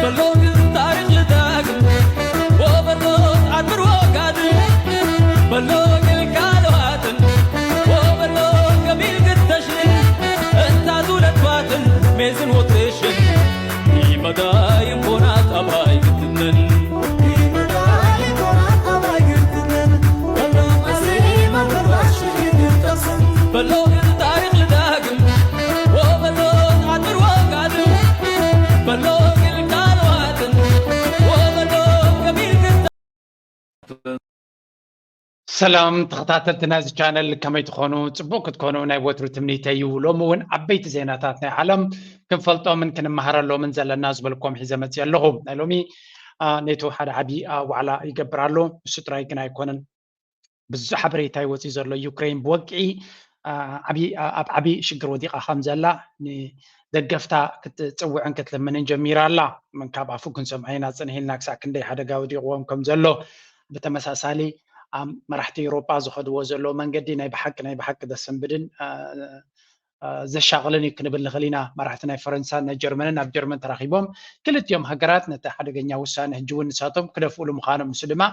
በሎ ግን ታሪኽ ልዳግም ወበሎ ኣድብር ወጋድም በሎ ግን ካልዋትን ወበሎ ገቢል ግተሽልን እንታ ዝውለድባትን ሜዝን ወጥሽን ይመዳ ይንቦና ጠባይ ግትንን በሎ ግን ታሪኽ ልዳግም ወበሎ ኣድብር ወጋድም በሎ ግን ካልዋትን ወበሎ ገቢል ግተ ሰላም ተኸታተልቲ ናይዚ ቻነል፣ ከመይ ትኾኑ? ጽቡቕ ክትኮኑ ናይ ወትሩ ትምኒተይ እዩ። ሎሚ እውን ዓበይቲ ዜናታት ናይ ዓለም ክንፈልጦምን ክንመሃረሎምን ዘለና ዝበልኩም ሒዘ መጽእ ኣለኹ። ናይ ሎሚ ኔቶ ሓደ ዓቢ ዋዕላ ይገብር ኣሎ። ንሱ ጥራይ ግን ኣይኮነን። ብዙሕ ሓበሬታ ይወፅእ ዘሎ። ዩክሬን ብወግዒ ኣብ ዓቢ ሽግር ወዲቓ ከም ዘላ ንደገፍታ ክትፅውዕን ክትልምንን ጀሚራ ኣላ። ካብ ኣፉ ክንሰምዖ ኢና ፅንሕ ኢልና ክሳዕ ክንደይ ሓደጋ ወዲቕዎም ከም ዘሎ። ብተመሳሳሊ ኣብ መራሕቲ ኤውሮጳ ዝኸድዎ ዘሎ መንገዲ ናይ ብሓቂ ናይ ብሓቂ ዘሰንብድን ዘሻቕልን እዩ ክንብል ንኽእል ኢና። መራሕቲ ናይ ፈረንሳን ናይ ጀርመንን ኣብ ጀርመን ተራኺቦም ክልቲኦም ሃገራት ነቲ ሓደገኛ ውሳነ ሕጂ እውን ንሳቶም ክደፍእሉ ምዃኖም፣ ንሱ ድማ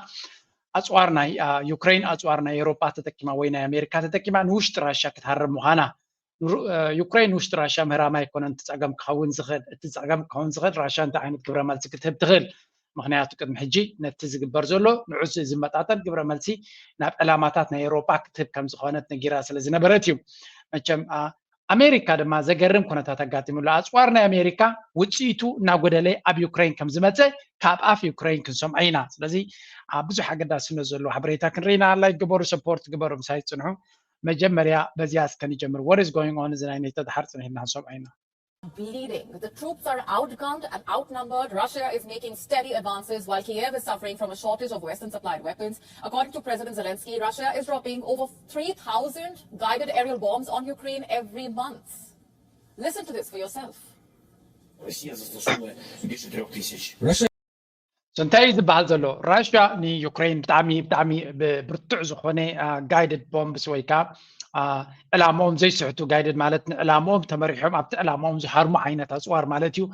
ኣፅዋር ናይ ዩክሬን ኣፅዋር ናይ ኤውሮጳ ተጠቂማ ወይ ናይ ኣሜሪካ ተጠቂማ ንውሽጢ ራሻ ክትሃርም ምዃና። ዩክሬን ንውሽጢ ራሻ ምህራም ኣይኮነን እቲ ፀገም ክኸውን ዝኽእል። እቲ ፀገም ክኸውን ዝኽእል ራሻ እንታይ ዓይነት ግብረ መልሲ ክትህብ ትኽእል። ምኽንያቱ ቅድሚ ሕጂ ነቲ ዝግበር ዘሎ ንዑ ዝመጣጠን ግብረ መልሲ ናብ ዕላማታት ናይ ኤውሮጳ ክትህብ ከም ዝኾነት ነጊራ ስለ ዝነበረት እዩ። መቸም ኣሜሪካ ድማ ዘገርም ኩነታት ኣጋጢሙላ። ኣፅዋር ናይ ኣሜሪካ ውፅኢቱ እናጎደለ ኣብ ዩክሬን ከም ዝመፀ ካብ ኣፍ ዩክሬን ክንሰምዖ ኢና። ስለዚ ኣብ ብዙሕ ኣገዳስነት ዘለዎ ሓበሬታ ክንርኢና ላይክ ግበሩ፣ ሰፖርት ግበሩ፣ ምሳይ ፅንሑ። መጀመርያ በዚያ እስከ ንጀምር። What is going on? እዚ ናይ ኔቶ ድሓር ፅንሕ ኢልና ክንሰምዖ ኢና። bleeding. The troops are outgunned and outnumbered. Russia is making steady advances while Kiev is suffering from a shortage of Western supplied weapons. According to President Zelensky, Russia is dropping over three thousand guided aerial bombs on Ukraine every month. Listen to this for yourself. Росія застосовує більше трьох тисяч. እንታይ እዩ ዝበሃል ዘሎ? ራሽያ ንዩክሬን ብጣዕሚ ብጣዕሚ ብርቱዕ ዝኾነ guided bombs ወይ ከዓ ዕላምኦም ዘይስሕቱ፣ guided ማለት ንዕላምኦም ተመሪሖም ኣብቲ ዕላምኦም ዝሃርሙ ዓይነት ኣፅዋር ማለት እዩ።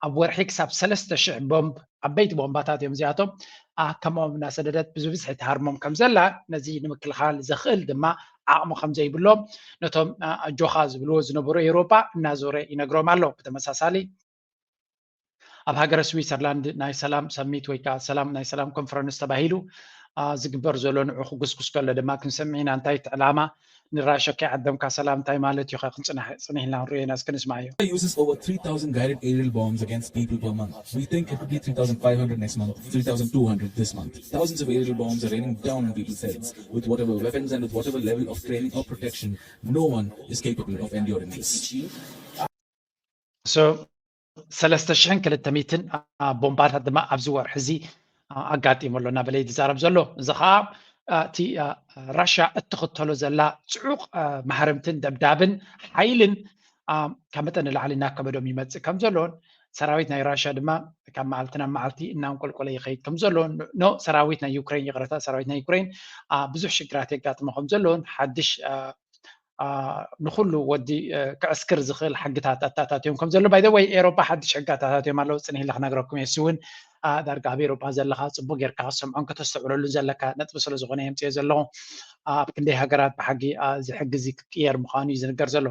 ኣብ ወርሒ ክሳብ ሰለስተ ሽሕ ቦምብ፣ ዓበይቲ ቦምባታት እዮም እዚኣቶም፣ ከምኦም እናሰደደት ብዝብዝሒ ትሃርሞም ከም ዘላ፣ ነዚ ንምክልኻል ዘኽእል ድማ ዓቕሚ ከም ዘይብሎም ነቶም ኣጆኻ ዝብልዎ ዝነበሩ ኤውሮጳ እናዞረ ይነግሮም ኣሎ። ብተመሳሳሊ ኣብ ሃገረ ስዊትዘርላንድ ናይ ሰላም ሰሚት ወይ ከዓ ሰላም ናይ ሰላም ኮንፈረንስ ተባሂሉ ዝግበር ዘሎ ንዑ ክጉስጉስ ከሎ ድማ ክንሰምዕ ኢና። እንታይ እቲ ዕላማ? ንራሻ ከይዓደምካ ሰላም እንታይ ማለት እዩ? ክንፅንሕ ፅንሕ ኢልና ክንሪኦ ኢና። እስኪ ንስማዓዮ። Russia uses over three thousand guided aerial bombs against people per month. We think it could be three thousand five hundred next month, three thousand two hundred this month. Thousands of aerial bombs are raining down on people's heads. With whatever weapons and with whatever level of training or protection, no one is capable of enduring this. ሰለስተ ሽሕን ክልተ ሚእትን ቦምባታት ድማ ኣብዚ ወርሒ እዚ ኣጋጢሙ ኣሎ እናበለ እዩ ዝዛረብ ዘሎ። እዚ ከዓ እቲ ራሽያ እትኽተሎ ዘላ ፅዑቕ ማህረምትን ደብዳብን ሓይልን ካብ መጠን ንላዕሊ እናከበዶም ይመፅእ ከም ዘሎን ሰራዊት ናይ ራሽያ ድማ ካብ መዓልቲ ናብ መዓልቲ እናንቆልቆለ ይኸይድ ከም ዘሎን ኖ ሰራዊት ናይ ዩክሬን ይቕረታ ሰራዊት ናይ ዩክሬን ብዙሕ ሽግራት የጋጥሞ ከም ዘሎን ሓድሽ ንኹሉ ወዲ ክዕስክር ዝኽእል ሕግታት ኣታታትዮም ከም ዘሎ ባይ ወይ ኤሮፓ ሓድሽ ሕግታት ኣታትዮም ኣለዉ። ፅንሕ ኢለ ክነግረኩም እየ። እሱ እውን ዳርጋ ኣብ ኤሮፓ ዘለኻ ፅቡቅ ጌርካ ክሰምዖን ከተስተውዕለሉን ዘለካ ነጥቢ ስለ ዝኾነ የምፅኦ ዘለኹ። ኣብ ክንደይ ሃገራት ብሓጊ እዚ ሕጊ እዚ ክቅየር ምዃኑ እዩ ዝንገር ዘሎ።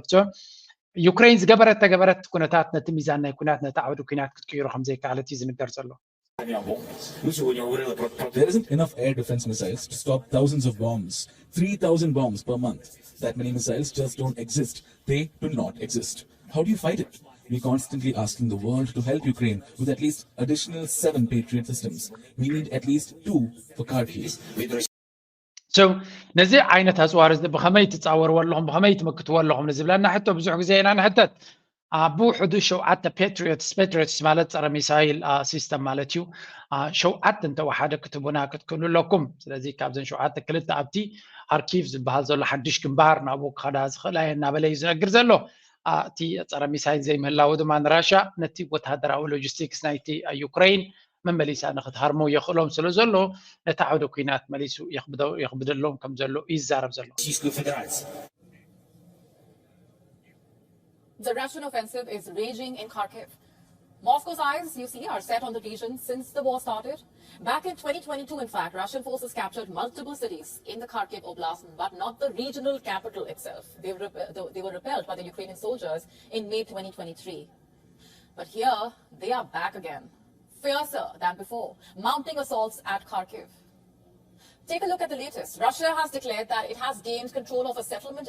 ዩክሬን ዝገበረት ተገበረት ኩነታት ነቲ ሚዛን ናይ ኩናት ነቲ ዓውዲ ኩናት ክትቅይሮ ከም ዘይከኣለት እዩ ዝንገር ዘሎ። There isn't enough air defense missiles to stop thousands of bombs. Three thousand bombs per month. That many missiles just don't exist. They do not exist. How do you fight it? We're constantly asking the world to help Ukraine with at least additional seven Patriot systems. We need at least two for Kharkiv. So ነዚ ዓይነት ኣፅዋር እዚ ብኸመይ ትፃወርዎ ኣለኹም ብኸመይ ትምክትዎ ኣለኹም ንዝብለና ሕቶ ብዙሕ ግዜ ኢና ንሕተት። ብውሕዱ ሸውዓተ ፓትሪዮትስ፣ ፓትሪዮትስ ማለት ፀረ ሚሳይል ሲስተም ማለት እዩ። ሸውዓተ እንተወሓደ ክትቡና ክትክእሉ ኣለኩም። ስለዚ ካብዘን ሸውዓተ ክልተ ኣብቲ ሃርኪቭ ዝበሃል ዘሎ ሓድሽ ግንባር ናብኡ ክኸዳ ዝኽእላ እየ እናበለ እዩ ዝነግር ዘሎ። እቲ ፀረ ሚሳይል ዘይምህላው ድማ ንራሻ ነቲ ወታደራዊ ሎጂስቲክስ ናይቲ ዩክሬን መመሊሳ ንክትሃርሞ የኽእሎም ስለ ዘሎ ነቲ ዓውደ ኩናት መሊሱ የኽብደሎም ከም ዘሎ ይዛረብ ዘሎ። The Russian offensive is raging in Kharkiv. Moscow's eyes, you see, are set on the region since the war started. Back in twenty twenty-two, in fact, Russian forces captured multiple cities in the Kharkiv Oblast, but not the regional capital itself. They were, rep- they were repelled by the Ukrainian soldiers in May twenty twenty-three. But here, they are back again, fiercer than before, mounting assaults at Kharkiv. Take a look at the latest. Russia has declared that it has gained control of a settlement.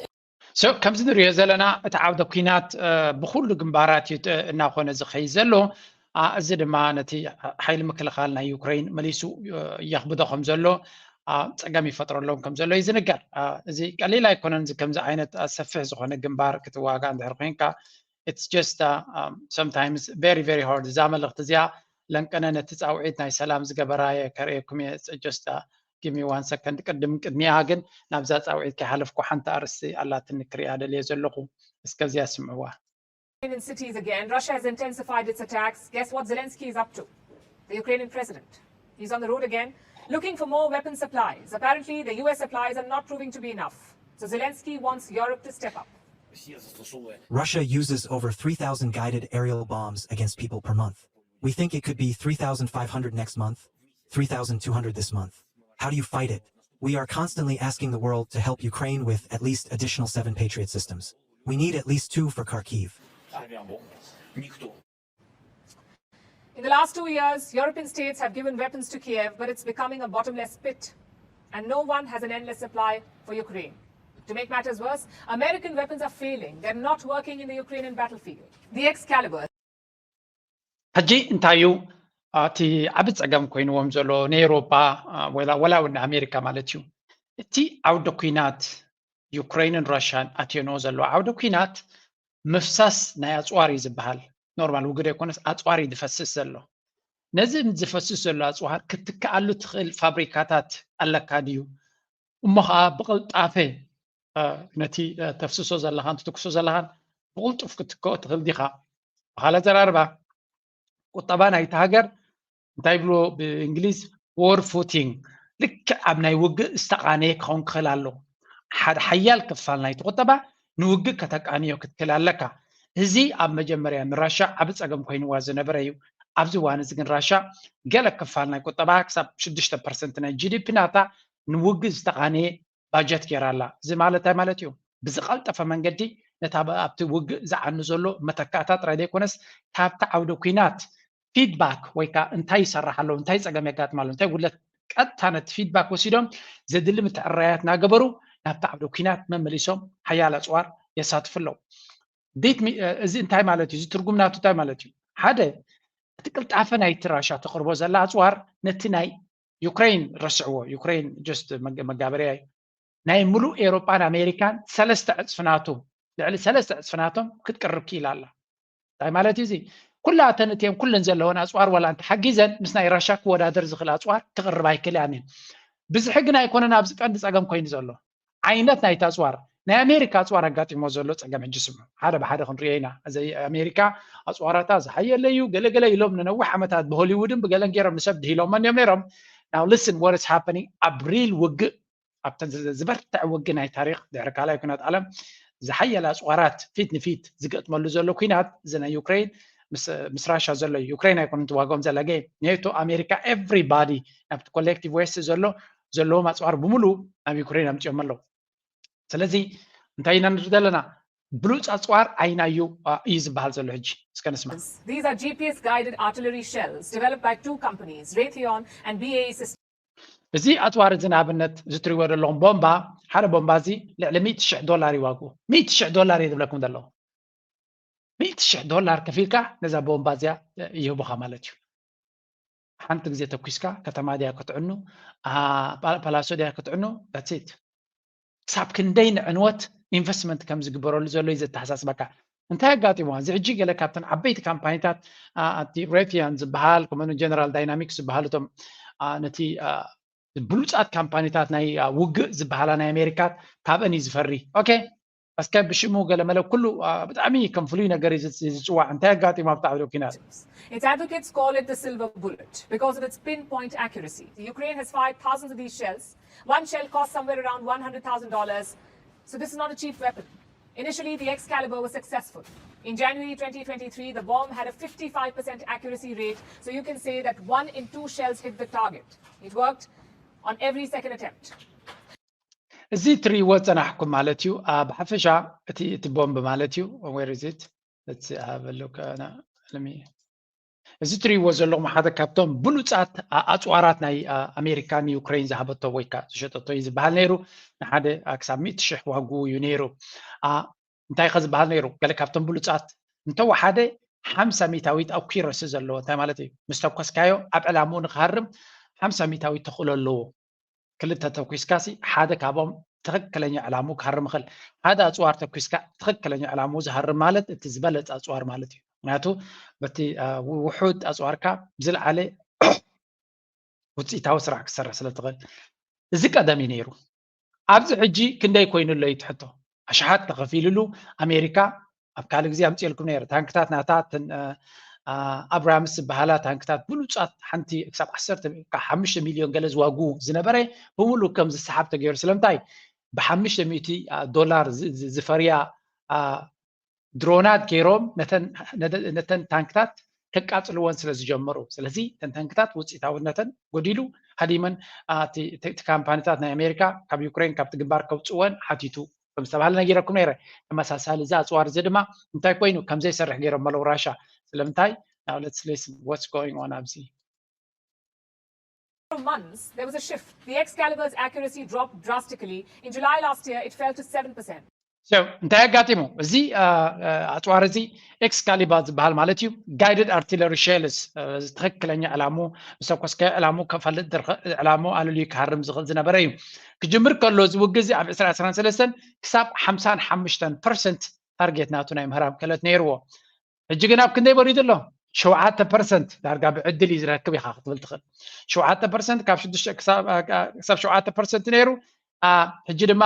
So ከምዚ ንሪኦ ዘለና እቲ ዓውደ ኲናት ብኩሉ ግንባራት እዩ እናኾነ ዝኸይ ዘሎ። እዚ ድማ ነቲ ሓይሊ ምክልኻል ናይ ዩክሬን መሊሱ የኽብዶ ከም ዘሎ፣ ፀገም ይፈጥረሎም ከም ዘሎ እዩ ዝንገር። እዚ ቀሊል ኣይኮነን። እዚ ከምዚ ዓይነት ሰፊሕ ዝኾነ ግንባር ክትዋጋ እንድሕር ኮይንካ፣ it's just sometimes very very hard። እዛ መልእኽቲ እዚኣ ለንቀነ ነቲ ፃውዒት ናይ ሰላም ዝገበራየ ከርእየኩም እየ። Just give me one second። ቅድም ቅድሚኣ ግን ናብዛ ፃውዒት ከይሓለፍኩ ሓንቲ ኣርእስቲ ኣላትኒ ክሪኣ ደልየ ዘለኹ። እስከዚኣ ስምዕዋ። In cities again, Russia has intensified its attacks. Guess what Zelensky is up to? The Ukrainian president. He's on the road again, looking for more weapon supplies. Apparently, the U S supplies are not proving to be enough. So Zelensky wants Europe to step up. Russia uses over three thousand guided aerial bombs against people per month. We think it could be three thousand five hundred next month, three thousand two hundred this month. How do you fight it? We are constantly asking the world to help Ukraine with at least additional seven Patriot systems. We need at least two for Kharkiv. In the last two years, European states have given weapons to Kiev, but it's becoming a bottomless pit. And no one has an endless supply for Ukraine. To make matters worse, American weapons are failing. They're not working in the Ukrainian battlefield. The Excalibur. ሕጂ እንታይ እዩ እቲ ዓቢ ጸገም ኮይንዎም ዘሎ ንኤውሮጳ፣ ወላ እውን ንኣሜሪካ ማለት እዩ? እቲ ዓውደ ኲናት ዩክሬንን ራሽያን ኣትዮንዎ ዘለዎ ዓውደ ኲናት ምፍሳስ ናይ ኣጽዋር እዩ ዝበሃል። ኖርማል ውግእ ዘይኮነስ ኣጽዋር እዩ ዝፈስስ ዘሎ። ነዚ ዝፈስስ ዘሎ ኣጽዋር ክትክኣሉ ትኽእል ፋብሪካታት ኣለካ ድዩ? እሞ ኸዓ ብቕልጣፈ ነቲ ተፍስሶ ዘለኻን ትትኩሶ ዘለኻን ብቕልጡፍ ክትክኦ ትኽእል ዲኻ? ብኻልእ ኣዘራርባ ቁጠባ ናይቲ ሃገር እንታይ ይብልዎ ብእንግሊዝ፣ war footing፣ ልክዕ ኣብ ናይ ውግእ ዝተቓነየ ክኸውን ክኽእል ኣለዎ። ሓደ ሓያል ክፋል ናይቲ ቁጠባ ንውግእ ከተቃንዮ ክትክእል ኣለካ። እዚ ኣብ መጀመርያ ንራሻ ዓቢ ጸገም ኮይንዋ ዝነበረ እዩ። ኣብዚ እዋን እዚ ግን ራሻ ገለ ክፋል ናይ ቁጠባ ክሳብ ሽዱሽተ ፐርሰንት ናይ ጂ ዲ ፒ ናታ ንውግእ ዝተቓነየ ባጀት ገይራ ኣላ። እዚ ማለት እንታይ ማለት እዩ? ብዝቐልጠፈ መንገዲ ነታ ኣብቲ ውግእ ዝዓኑ ዘሎ መተካእታ ጥራይ ዘይኮነስ ካብቲ ዓውደ ኲናት ፊድባክ ወይ ከዓ እንታይ ይሰርሕ ኣሎ፣ እንታይ ፀገም የጋጥም ኣሎ፣ እንታይ ጉድለት ቀጥታ ነቲ ፊድባክ ወሲዶም ዘድሊ ምትዕራያት እናገበሩ ናብቲ ዓውደ ኲናት መመሊሶም ሓያል ኣፅዋር የሳትፉ ኣለዉ። እዚ እንታይ ማለት እዩ? እዚ ትርጉም ናቱ እንታይ ማለት እዩ? ሓደ እቲ ቅልጣፈ ናይቲ ራሻ ተቕርቦ ዘላ ኣፅዋር ነቲ ናይ ዩክሬን ረስዕዎ። ዩክሬን ጀስት መጋበርያ እዩ። ናይ ምሉእ ኤውሮጳን ኣሜሪካን ሰለስተ ዕፅፊ ናቱ ልዕሊ ሰለስተ ዕፅፊ ናቶም ክትቅርብ ክኢላ ኣላ። እንታይ ማለት እዩ እዚ? ኩላተን እቲአን ኩለን ዘለወን ኣፅዋር ዋላ እንተሓጊዘን ምስ ናይ ራሻ ክወዳደር ዝኽእል ኣፅዋር ክቕርብ ኣይክእላን እዩ። ብዝሒ ግን ኣይኮነን ኣብዚ ቀንዲ ፀገም ኮይኑ ዘሎ ዓይነት ናይቲ ኣፅዋር። ናይ ኣሜሪካ ኣፅዋር ኣጋጢሞ ዘሎ ፀገም ሕጂ ስምዑ፣ ሓደ ብሓደ ክንሪኦ ኢና። እዚ ኣሜሪካ ኣፅዋራታ ዝሓየለ እዩ ገለገለ ኢሎም ንነዊሕ ዓመታት ብሆሊውድን ብገለን ገይሮም ንሰብ ድሂሎሞ እዮም ነይሮም። Now listen what is happening ኣብ ሪል ውግእ ኣብተን ዝበርትዐ ውግእ ናይ ታሪክ ድሕሪ ካልኣይ ኩናት ዓለም ዝሓየለ ኣፅዋራት ፊት ንፊት ዝገጥመሉ ዘሎ ኩናት እዚ ናይ ዩክሬን ምስ ራሻ ዘሎ እዩ። ዩክሬን ኣይኮነን ትዋግኦም ዘላ ጌም ኔቶ ኣሜሪካ ኤቭሪባዲ ናብቲ ኮሌክቲቭ ዌስት ዘሎ ዘለዎም ኣፅዋር ብምሉ ናብ ዩክሬን ኣምፅኦም ኣለዉ። ስለዚ እንታይ ኢና ንርኢ ዘለና? ብሉፅ ኣፅዋር ኣይናዩ እዩ ዝበሃል ዘሎ። ሕጂ እስከ ንስማ። These are G P S guided artillery shells developed by two companies, Raytheon and B A E Systems. እዚ ኣፅዋር እዚ ንኣብነት እዚ ትሪእዎ ዘለኹም ቦምባ፣ ሓደ ቦምባ እዚ ልዕሊ ሚእቲ ሽሕ ዶላር ይዋግኡ። ሚእቲ ሽሕ ዶላር እየ ዝብለኩም ዘለኹ። ሚእቲ ሽሕ ዶላር ከፊልካ ነዛ ቦምባ እዚኣ ይህቡኻ ማለት እዩ። ሓንቲ ግዜ ተኩስካ ከተማ ድያ ክትዕኑ፣ ፓላሶ ድያ ክትዕኑ፣ that's it። ክሳብ ክንደይ ንዕንወት ኢንቨስትመንት ከም ዝግበረሉ ዘሎ እዩ ዘተሓሳስበካ። እንታይ ኣጋጢሞ? እዚ ሕጂ ገለ ካብተን ዓበይቲ ካምፓኒታት ኣቲ ሬቲያን ዝበሃል ከምኡ ጀነራል ዳይናሚክስ ዝበሃሉ እቶም ነቲ ብሉፃት ካምፓኒታት ናይ ውግእ ዝበሃላ ናይ ኣሜሪካ ካብአን እዩ ዝፈሪ። ኦኬ፣ እስከ ብሽሙ ገለመለ ኩሉ ብጣዕሚ ከም ፍሉይ ነገር እዩ ዝፅዋዕ። እንታይ ኣጋጢሞ ኣብቲ ዓውደ ኲናት? Its advocates call it the silver bullet because of its pinpoint accuracy. Ukraine has fired thousands of these shells. One shell costs somewhere around one hundred thousand dollars. So this is not a cheap weapon. Initially, the Excalibur was successful. In January twenty twenty-three, the bomb had a fifty-five percent accuracy rate, so you can say that one in two shells hit the target. It worked on every second attempt. እዚ ትሪእዎ ዝጸናሕኩም ማለት እዩ። ኣብ ሓፈሻ እቲ እቲ ቦምብ ማለት እዩ። Where is it? Let's have a look. እዚ ትሪእዎ ዘለኹም ሓደ ካብቶም ብሉጻት ኣጽዋራት ናይ ኣሜሪካ ንዩክሬን ዝሃበቶ ወይ ከዓ ዝሸጠቶ እዩ ዝበሃል ነይሩ። ንሓደ ክሳብ ሚእቲ ሽሕ ዋግኡ እዩ ነይሩ። እንታይ ከ ዝበሃል ነይሩ? ገለ ካብቶም ብሉጻት እንተወሓደ ሓምሳ ሚእታዊት ኣኩረሲ ዘለዎ። እንታይ ማለት እዩ? ምስ ተኮስካዮ ኣብ ዕላምኡ ንክሃርም ሓምሳ ሚእታዊት ተኽእሎ ኣለዎ። ክልተ ተኩስካሲ ሓደ ካብኦም ትኽክለኛ ዕላምኡ ክሃርም ይኽእል። ሓደ ኣፅዋር ተኩስካ ትኽክለኛ ዕላምኡ ዝሃርም ማለት እቲ ዝበለፀ ኣፅዋር ማለት እዩ። ምክንያቱ በቲ ውሑድ ኣፅዋርካ ብዝለዓለ ውፅኢታዊ ስራሕ ክሰርሕ ስለ ትኽእል። እዚ ቀደም እዩ ነይሩ። ኣብዚ ሕጂ ክንደይ ኮይኑ ኣሎ እዩ ትሕቶ። ኣሽሓት ተኸፊሉሉ። ኣሜሪካ ኣብ ካልእ ግዜ ኣምፅኤልኩም ነይረ። ታንክታት ናታ ኣብራምስ ዝበሃላ ታንክታት ብሉፃት ሓንቲ ክሳብ ዓሰርተ ሓሙሽተ ሚልዮን ገለ ዝዋጉ ዝነበረ ብምሉእ ከም ዝሰሓብ ተገይሩ። ስለምንታይ? ብሓሙሽተ ሚእቲ ዶላር ዝፈርያ ድሮናት ገይሮም ነተን ታንክታት ከቃፅልወን ስለ ዝጀመሩ። ስለዚ እተን ታንክታት ውፅኢታውነተን ጎዲሉ ሃዲመን። እቲ ካምፓኒታት ናይ ኣሜሪካ ካብ ዩክሬን ካብቲ ግንባር ከውፅወን ሓቲቱ ከም ዝተባሃለ ነጊረኩም ነይረ። ተመሳሳሊ እዚ ኣፅዋር እዚ ድማ እንታይ ኮይኑ ከም ዘይሰርሕ ገይሮም ኣለዉ ራሻ። ስለምንታይ? Now let's listen what's going on ኣብዚ months, there was a shift. The Excalibur's accuracy dropped drastically. In July last year, it fell to seven percent. So እንታይ ኣጋጢሙ? እዚ ኣፅዋር እዚ ኤክስካሊባ ዝበሃል ማለት እዩ። Guided artillery shells፣ ትኽክለኛ ዕላሙ ምስ ተኮስካዮ ዕላሙ ከፈልጥ ዕላሙ ኣለልዩ ክሃርም ዝኽእል ዝነበረ እዩ። ክጅምር ከሎ እዚ ውግእ እዚ ኣብ ዕስራ ዕስራን ሰለስተን ክሳብ ሓምሳን ሓሙሽተን ፐርሰንት ታርጌት ናቱ ናይ ምህራም ክእለት ነይርዎ። ሕጂ ግን ኣብ ክንደይ ወሪዱ ኣሎ? ሸውዓተ ፐርሰንት። ዳርጋ ብዕድል እዩ ዝረክብ ኢኻ ክትብል ትኽእል። ሸውዓተ ፐርሰንት ካብ ሽዱሽተ ክሳብ ሸውዓተ ፐርሰንት ነይሩ። ሕጂ ድማ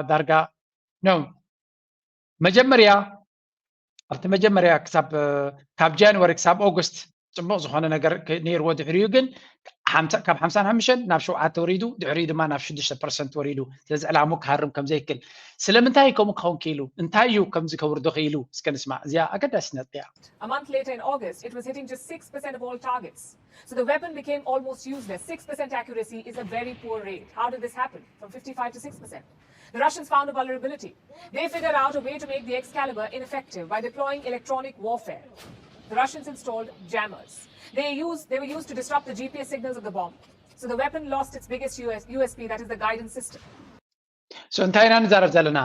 ዳርጋ ነው። መጀመርያ ኣብቲ መጀመርያ ክሳብ ካብ ጃንዋሪ ክሳብ ኦገስት ፅቡቕ ዝኾነ ነገር ነይርዎ። ድሕሪኡ ግን ካብ ሓምሳን ሓሙሽተን ናብ ሸውዓተ ወሪዱ፣ ድሕሪኡ ድማ ናብ ሽዱሽተ ፐርሰንት ወሪዱ። ስለዚ ዕላሙ ክሃርም ከም ዘይክእል። ስለምንታይ ከምኡ ክኸውን ክኢሉ? እንታይ እዩ ከምዚ ከውርዶ ክኢሉ? እስከ ንስማዕ። እዚኣ ኣገዳሲ ነጥቢ እያ። A month later in August, it was hitting just six percent of all targets. So the weapon became almost useless. Six percent accuracy is a very poor rate. How did this happen? From fifty-five to six percent. The Russians found a vulnerability. They figured out a way to make the Excalibur ineffective by deploying electronic warfare. The Russians installed jammers. They used, they were used to disrupt the G P S signals of the bomb. So the weapon lost its biggest U S, U S P, that is the guidance system. So እንታይ ኢና ንዛረብ ዘለና?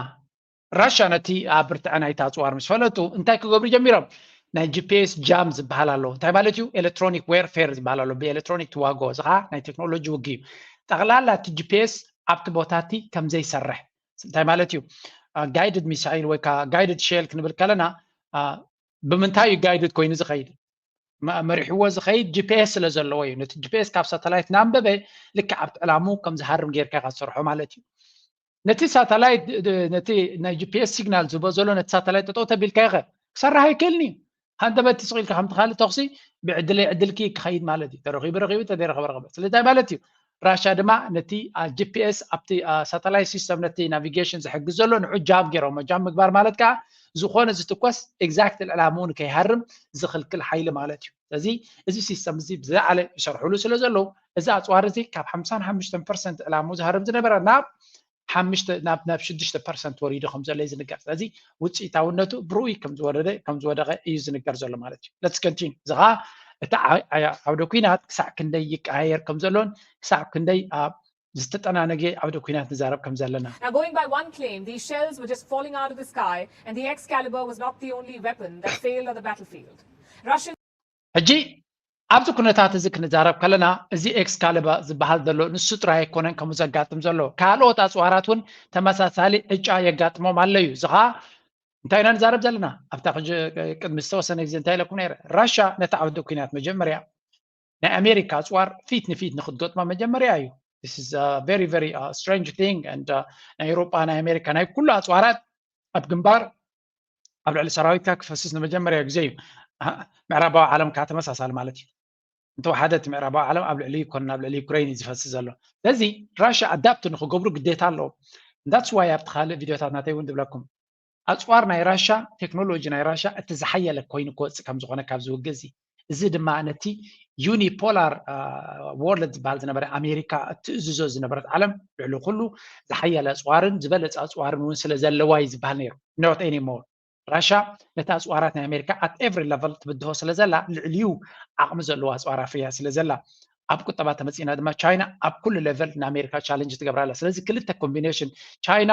ራሻ ነቲ ኣብ ብርትዐ ናይቲ ኣፅዋር ምስ ፈለጡ እንታይ ክገብሩ ጀሚሮም? ናይ ጂ ፒ ኤስ ጃም ዝበሃል ኣሎ። እንታይ ማለት እዩ? ኤሌክትሮኒክ ዌርፌር ዝበሃል ኣሎ። ብኤሌክትሮኒክ ትዋግኦ፣ እዚ ከዓ ናይ ቴክኖሎጂ ውግእ እዩ። ጠቕላላ እቲ ጂ ፒ ኤስ ኣብቲ ቦታ እቲ ከም ዘይሰርሕ እንታይ ማለት እዩ? ጋይድድ ሚሳይል ወይ ከዓ ጋይድድ ሼል ክንብል ከለና ብምንታይ እዩ ጋይድድ ኮይኑ ዝኸይድ? መሪሕዎ ዝኸይድ ጂ ፒ ኤስ ስለ ዘለዎ እዩ። ነቲ ጂ ፒ ኤስ ካብ ሳተላይት እናንበበ ልክዕ ኣብቲ ዕላሙ ከም ዝሃርም ጌርካ ኢኻ ትሰርሖ ማለት እዩ። ነቲ ሳተላይት ነቲ ናይ ጂ ፒ ኤስ ሲግናል ዝህቦ ዘሎ ነቲ ሳተላይት ጠጠው ተቢልካ ኢኸ ክሰርሕ ኣይክእልን እዩ። ሃንደበት ስቕ ኢልካ ከምቲ ካልእ ተኹሲ ብዕድለይ ዕድልኪ ክኸይድ ማለት እዩ። ተረኺቡ ረኺቡ፣ ተዘይረኸበ ረኸበ። ስለዚ እንታይ ማለት እዩ? ራሻ ድማ ነቲ ጂ ፒ ኤስ ኣብቲ ሳተላይት ሲስተም ነቲ ናቪጌሽን ዝሕግዝ ዘሎ ንዑ ጃም ገይሮሞ። ጃም ምግባር ማለት ከዓ ዝኾነ ዝትኮስ ኤግዛክት ዕላምኡ ንከይሃርም ዝኽልክል ሓይሊ ማለት እዩ። ስለዚ እዚ ሲስተም እዚ ብዝለዓለ ይሰርሕሉ ስለ ዘለዉ እዚ ኣፅዋር እዚ ካብ ሓምሳን ሓሙሽተን ፐርሰንት ዕላምኡ ዝሃርም ዝነበረ ናብ ሓሙሽተ ናብ ናብ ሽዱሽተ ፐርሰንት ወሪዱ ከም ዘሎ እዩ ዝንገር። ስለዚ ውፅኢታውነቱ ብርኡይ ከም ዝወረደ ከም ዝወደቐ እዩ ዝንገር ዘሎ ማለት እዩ። Let's continue። እዚ ከዓ እቲ ዓውደ ኲናት ክሳዕ ክንደይ ይቀያየር ከም ዘሎን ክሳዕ ክንደይ ዝተጠናነገ ዓውደ ኲናት ንዛረብ ከም ዘለና። Now, going by one claim, these shells were just falling out of the sky, and the Excalibur was not the only weapon that failed on the battlefield. Russian ሕጂ ኣብዚ ኩነታት እዚ ክንዛረብ ከለና እዚ ኤክስካሊበር ዝበሃል ዘሎ ንሱ ጥራይ ኣይኮነን ከምኡ ዘጋጥም ዘሎ። ካልኦት ኣፅዋራት እውን ተመሳሳሊ ዕጫ የጋጥሞም ኣሎ እዩ። እዚ ከዓ እንታይ ኢና ንዛረብ ዘለና? ኣብታ ቅድሚ ዝተወሰነ ግዜ እንታይ ኢለኩም ነይረ? ራሻ ነቲ ዓውደ ኲናት መጀመርያ ናይ ኣሜሪካ ኣፅዋር ፊት ንፊት ንክትገጥማ መጀመርያ እዩ። This is a very very strange thing and ናይ ኤውሮጳ ናይ ኣሜሪካ ናይ ኩሉ ኣፅዋራት ኣብ ግንባር ኣብ ልዕሊ ሰራዊትካ ክፈስስ ንመጀመርያ ግዜ እዩ። ምዕራባዊ ዓለም ከዓ ተመሳሳሊ ማለት እዩ። እንተወሓደ እቲ ምዕራባዊ ዓለም ኣብ ልዕሊ ይኮን ኣብ ልዕሊ ዩክሬን እዩ ዝፈስስ ዘሎ። ስለዚ ራሻ ኣዳፕት ንክገብሩ ግዴታ ኣለዎም። That's why ኣብቲ ካልእ ቪድዮታት ናተይ እውን ዝብለኩም ኣፅዋር ናይ ራሻ፣ ቴክኖሎጂ ናይ ራሻ እቲ ዝሓየለ ኮይኑ ክወፅእ ከም ዝኾነ ካብ ዝውግእ እዚ እዚ ድማ ነቲ ዩኒፖላር ወርልድ ዝበሃል ዝነበረ ኣሜሪካ እትእዝዞ ዝነበረት ዓለም ልዕሊ ኩሉ ዝሓየለ ኣፅዋርን ዝበለፀ ኣፅዋርን እውን ስለ ዘለዋ እዩ ዝበሃል ነይሩ። Not anymore። ራሻ ነቲ ኣፅዋራት ናይ ኣሜሪካ at every level ትብድሆ ስለ ዘላ ልዕሊኡ ዓቕሚ ዘለዎ ኣፅዋር ኣፍርያ ስለ ዘላ ኣብ ቁጠባ ተመፂና ድማ ቻይና ኣብ ኩሉ ሌቨል ንኣሜሪካ ቻለንጅ ትገብራ ኣላ። ስለዚ ክልተ ኮምቢኔሽን ቻይና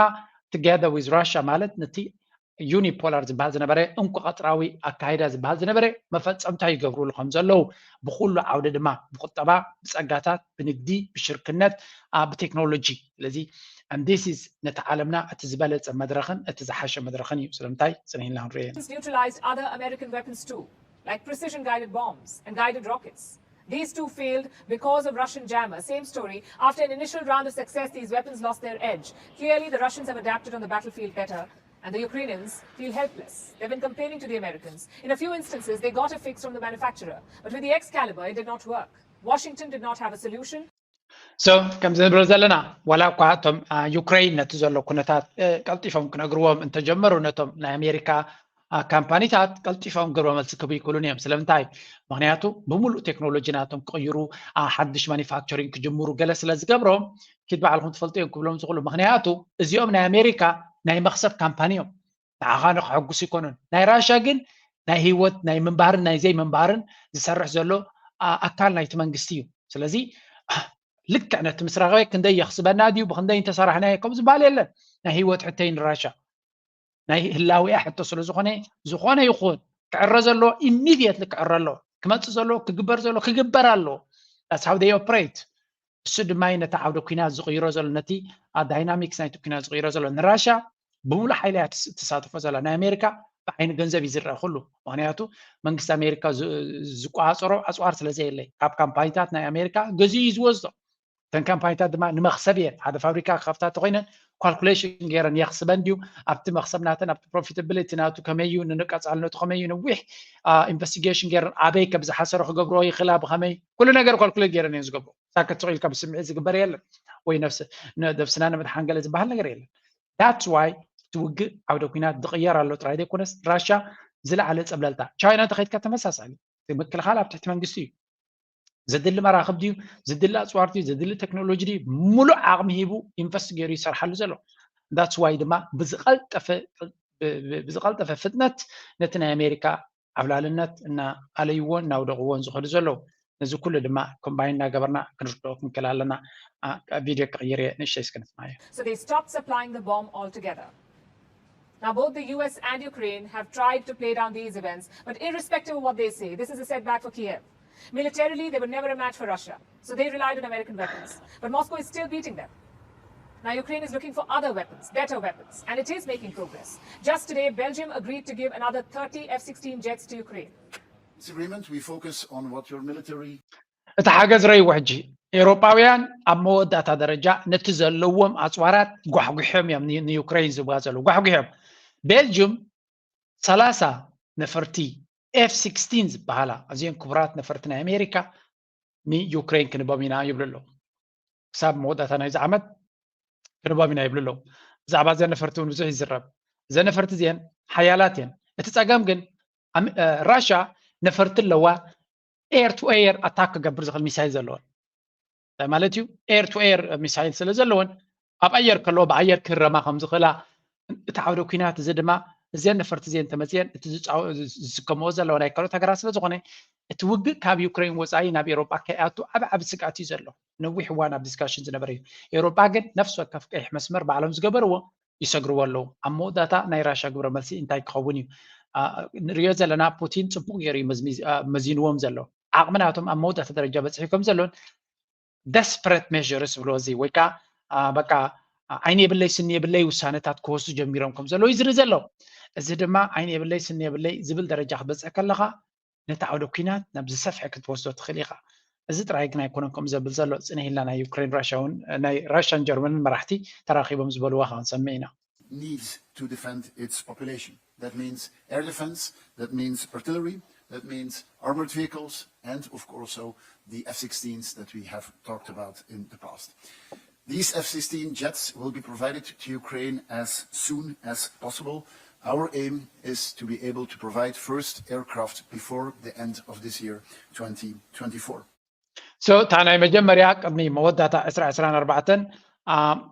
together with ራሻ ማለት ነቲ ዩኒፖላር ዝበሃል ዝነበረ እንቋጥራዊ ኣካይዳ ዝበሃል ዝነበረ መፈፀምታ ይገብሩሉ ከም ዘለዉ ብኩሉ ዓውዲ ድማ ብቁጠባ፣ ብፀጋታት፣ ብንግዲ፣ ብሽርክነት፣ ብቴክኖሎጂ። ስለዚ this is ነቲ ዓለምና እቲ ዝበለፀ መድረኽን እቲ ዝሓሸ መድረኽን እዩ። ስለምንታይ ፅንሕ ኢልና ክንሪኦ ኢና። Neutralized other American weapons too, like precision guided bombs and guided rockets. These two failed because of Russian jammer. Same story. After an initial round of success, these weapons lost their edge. Clearly, the Russians have adapted on the battlefield better, and the Ukrainians feel helpless. They've been complaining to the Americans. In a few instances, they got a fix from the manufacturer. But with the Excalibur, it did not work. Washington did not have a solution. So ከምዚ ንብሎ ዘለና ዋላ እኳ እቶም ዩክሬን ነቲ ዘሎ ኩነታት ቀልጢፎም ክነግርዎም እንተጀመሩ ነቶም ናይ ኣሜሪካ ካምፓኒታት ቀልጢፎም ግብረ መልሲ ክህቡ ይክእሉን እዮም። ስለምንታይ? ምክንያቱ ብምሉእ ቴክኖሎጂ ናቶም ክቕይሩ ሓድሽ ማኒፋክቸሪንግ ክጅምሩ ገለ ስለ ዝገብሮም ኪድ ባዕልኩም ትፈልጡ እዮም ክብሎም ዝኽእሉ። ምክንያቱ እዚኦም ናይ ኣሜሪካ ናይ መክሰብ ካምፓኒ እዮም። ንዓኻ ንክሕጉስ ይኮኑን። ናይ ራሻ ግን ናይ ህይወት ናይ ምንባርን ናይ ዘይምንባርን ዝሰርሕ ዘሎ ኣካል ናይቲ መንግስቲ እዩ። ስለዚ ልክዕ ነቲ ምስ ረኸበ ክንደይ የኽስበና ድዩ ብክንደይ እንተሰራሕናዮ ከም ዝበሃል የለን። ናይ ህይወት ሕቶይ ንራሻ ናይ ህላዊኣ ሕቶ ስለ ዝኾነ ዝኾነ ይኹን ክዕረ ዘለዎ ኢሚድየትሊ ክዕረ ኣለዎ። ክመፅእ ዘለዎ ክግበር ዘለዎ ክግበር ኣለዎ። That's how they operate። እሱ ድማ እዩ ነቲ ዓውደ ኲናት ዝቕይሮ ዘሎ ነቲ ዳይናሚክስ ናይቲ ኲናት ዝቕይሮ ዘሎ። ንራሻ ብምሉእ ሓይሊ እያ ትሳተፎ ዘላ። ናይ ኣሜሪካ ብዓይኒ ገንዘብ እዩ ዝረአ ኩሉ። ምክንያቱ መንግስቲ ኣሜሪካ ዝቆፃፀሮ ኣፅዋር ስለ ዘየለ ካብ ካምፓኒታት ናይ ኣሜሪካ ገዚኡ እዩ ዝወስዶ። እተን ካምፓኒታት ድማ ንመክሰብ እየን ሓደ ፋብሪካ ክኸፍታ ተኮይነን ካልኩሌሽን ገይረን የኽስበን ድዩ ኣብቲ መክሰብ ናተን ኣብቲ ፕሮፊታቢሊቲ ናቱ ከመይ እዩ ንቀፃልነቱ ከመይ እዩ ነዊሕ ኢንቨስቲጌሽን ገይረን ኣበይ ከም ዝሓሰረ ክገብርዎ ይኽእላ ብኸመይ ኩሉ ነገር ካልኩሌት ገይረን እየን ዝገብሩ። ሳከት ስቕ ኢልካ ብስምዒት ዝግበር የለን ወይ ነብስና ንምድሓን ገለ ዝበሃል ነገር የለን። That's why እቲ ውግእ ዓውደ ኲናት ዝቕየር ኣሎ ጥራይ ዘይኮነስ ራሻ ዝለዓለ ፀብለልታ ቻይና እንተኸይድካ ተመሳሳሊ ምክልኻል ኣብ ትሕቲ መንግስቲ እዩ። ዘድሊ መራኽብ ድዩ ዘድሊ ኣፅዋር ድዩ ዘድሊ ቴክኖሎጂ ድዩ ሙሉእ ዓቕሚ ሂቡ ኢንቨስት ገይሩ ይሰርሓሉ ዘሎ። That's why ድማ ብዝቐልጠፈ ብዝቐልጠፈ ፍጥነት ነቲ ናይ ኣሜሪካ ዓብላልነት እናኣለይዎ እናውደቕዎን ዝኸዱ ዘለዉ። ነዚ ኩሉ ድማ ኮምባይን እናገበርና ክንርድኦ ክንክእል ኣለና። ቪድዮ ክቕይር እየ ንእሽተይ እስክንስማዮ። So they stopped supplying the bomb altogether. Now, both the U S and Ukraine have tried to play down these events, but irrespective of what they say, this is a setback for Kiev. Militarily, they were never a match for Russia, so they relied on American weapons. But Moscow is still beating them. Now, Ukraine is looking for other weapons, better weapons, and it is making progress. Just today, Belgium agreed to give another thirty F sixteen jets to Ukraine. This agreement, we focus on what your military እቲ ሓገዝ ረይዎ ሕጂ ኤውሮጳውያን ኣብ መወዳእታ ደረጃ ነቲ ዘለዎም ኣፅዋራት ጓሕጉሖም እዮም ንዩክሬን ዝብዋ ዘለዉ ጓሕጉሖም። ቤልጅም ሰላሳ ነፈርቲ ኤፍ ሲክስቲን ዝበሃላ ኣዝየን ክቡራት ነፈርቲ ናይ ኣሜሪካ ንዩክሬን ክንቦም ኢና ይብሉ ኣለዉ። ክሳብ መወዳእታ ናይዚ ዓመት ክንቦም ኢና ይብሉ ኣለዉ። ብዛዕባ እዘን ነፈርቲ እውን ብዙሕ ይዝረብ። እዘን ነፈርቲ እዚአን ሓያላት እየን። እቲ ፀገም ግን ራሻ ነፈርቲ ኣለዋ air to air attack ክገብር ዝኽእል ሚሳይል ዘለወን። እንታይ ማለት እዩ? Air to air ሚሳይል ስለ ዘለወን ኣብ ኣየር ከለዎ ብኣየር ክህረማ ከም ዝኽእላ እቲ ዓውደ ኲናት እዚ ድማ እዚአን ነፈርቲ እዚአን ተመፅየን እቲ ዝስከምኦ ዘለዋ ናይ ካልኦት ሃገራት ስለ ዝኾነ እቲ ውግእ ካብ ዩክሬን ወፃኢ ናብ ኤሮጳ ከይኣቱ ዓብ ዓብ ስግኣት እዩ ዘሎ። ነዊሕ እዋን ኣብ ዲስካሽን ዝነበረ እዩ። ኤሮጳ ግን ነፍሲ ወከፍ ቀይሕ መስመር ባዕሎም ዝገበርዎ ይሰግርዎ ኣለዉ። ኣብ መወዳእታ ናይ ራሻ ግብረ መልሲ እንታይ ክኸውን እዩ ንሪኦ ዘለና። ፑቲን ፅቡቅ ገይሩ እዩ መዚንዎም ዘሎ። ዓቕሚ ናቶም ኣብ መወዳእታ ደረጃ በፂሑ ከም ዘሎን desperate measures ዝብልዎ እዚ ወይ ከዓ በቃ ዓይኒ የብለይ ስኒ የብለይ ውሳነታት ክወስዱ ጀሚሮም ከም ዘለዉ እዩ ዝርኢ ዘሎ። እዚ ድማ ዓይኒ የብለይ ስኒ የብለይ ዝብል ደረጃ ክትበፅሕ ከለካ ነቲ ዓውደ ኲናት ናብ ዝሰፍሐ ክትወስዶ ትኽእል ኢኻ። እዚ ጥራይ ግን ኣይኮነን ከምኡ ዘብል ዘሎ። ፅንሕ ኢልና ናይ ዩክሬን ራሻ እውን ናይ ራሻን ጀርመንን መራሕቲ ተራኺቦም ዝበልዋ ከዓ ንሰምዕ ኢና። Needs to defend its population. That means air defense, that means artillery, that means armored vehicles, and of course also the F sixteens that we have talked about in the past. These F sixteen jets will be provided to Ukraine as soon as possible. Our aim is to be able to provide first aircraft before the end of this year, twenty twenty-four. So እታ ናይ መጀመርያ ቅድሚ መወዳእታ ዕስራ ዕስራን ኣርባዕተን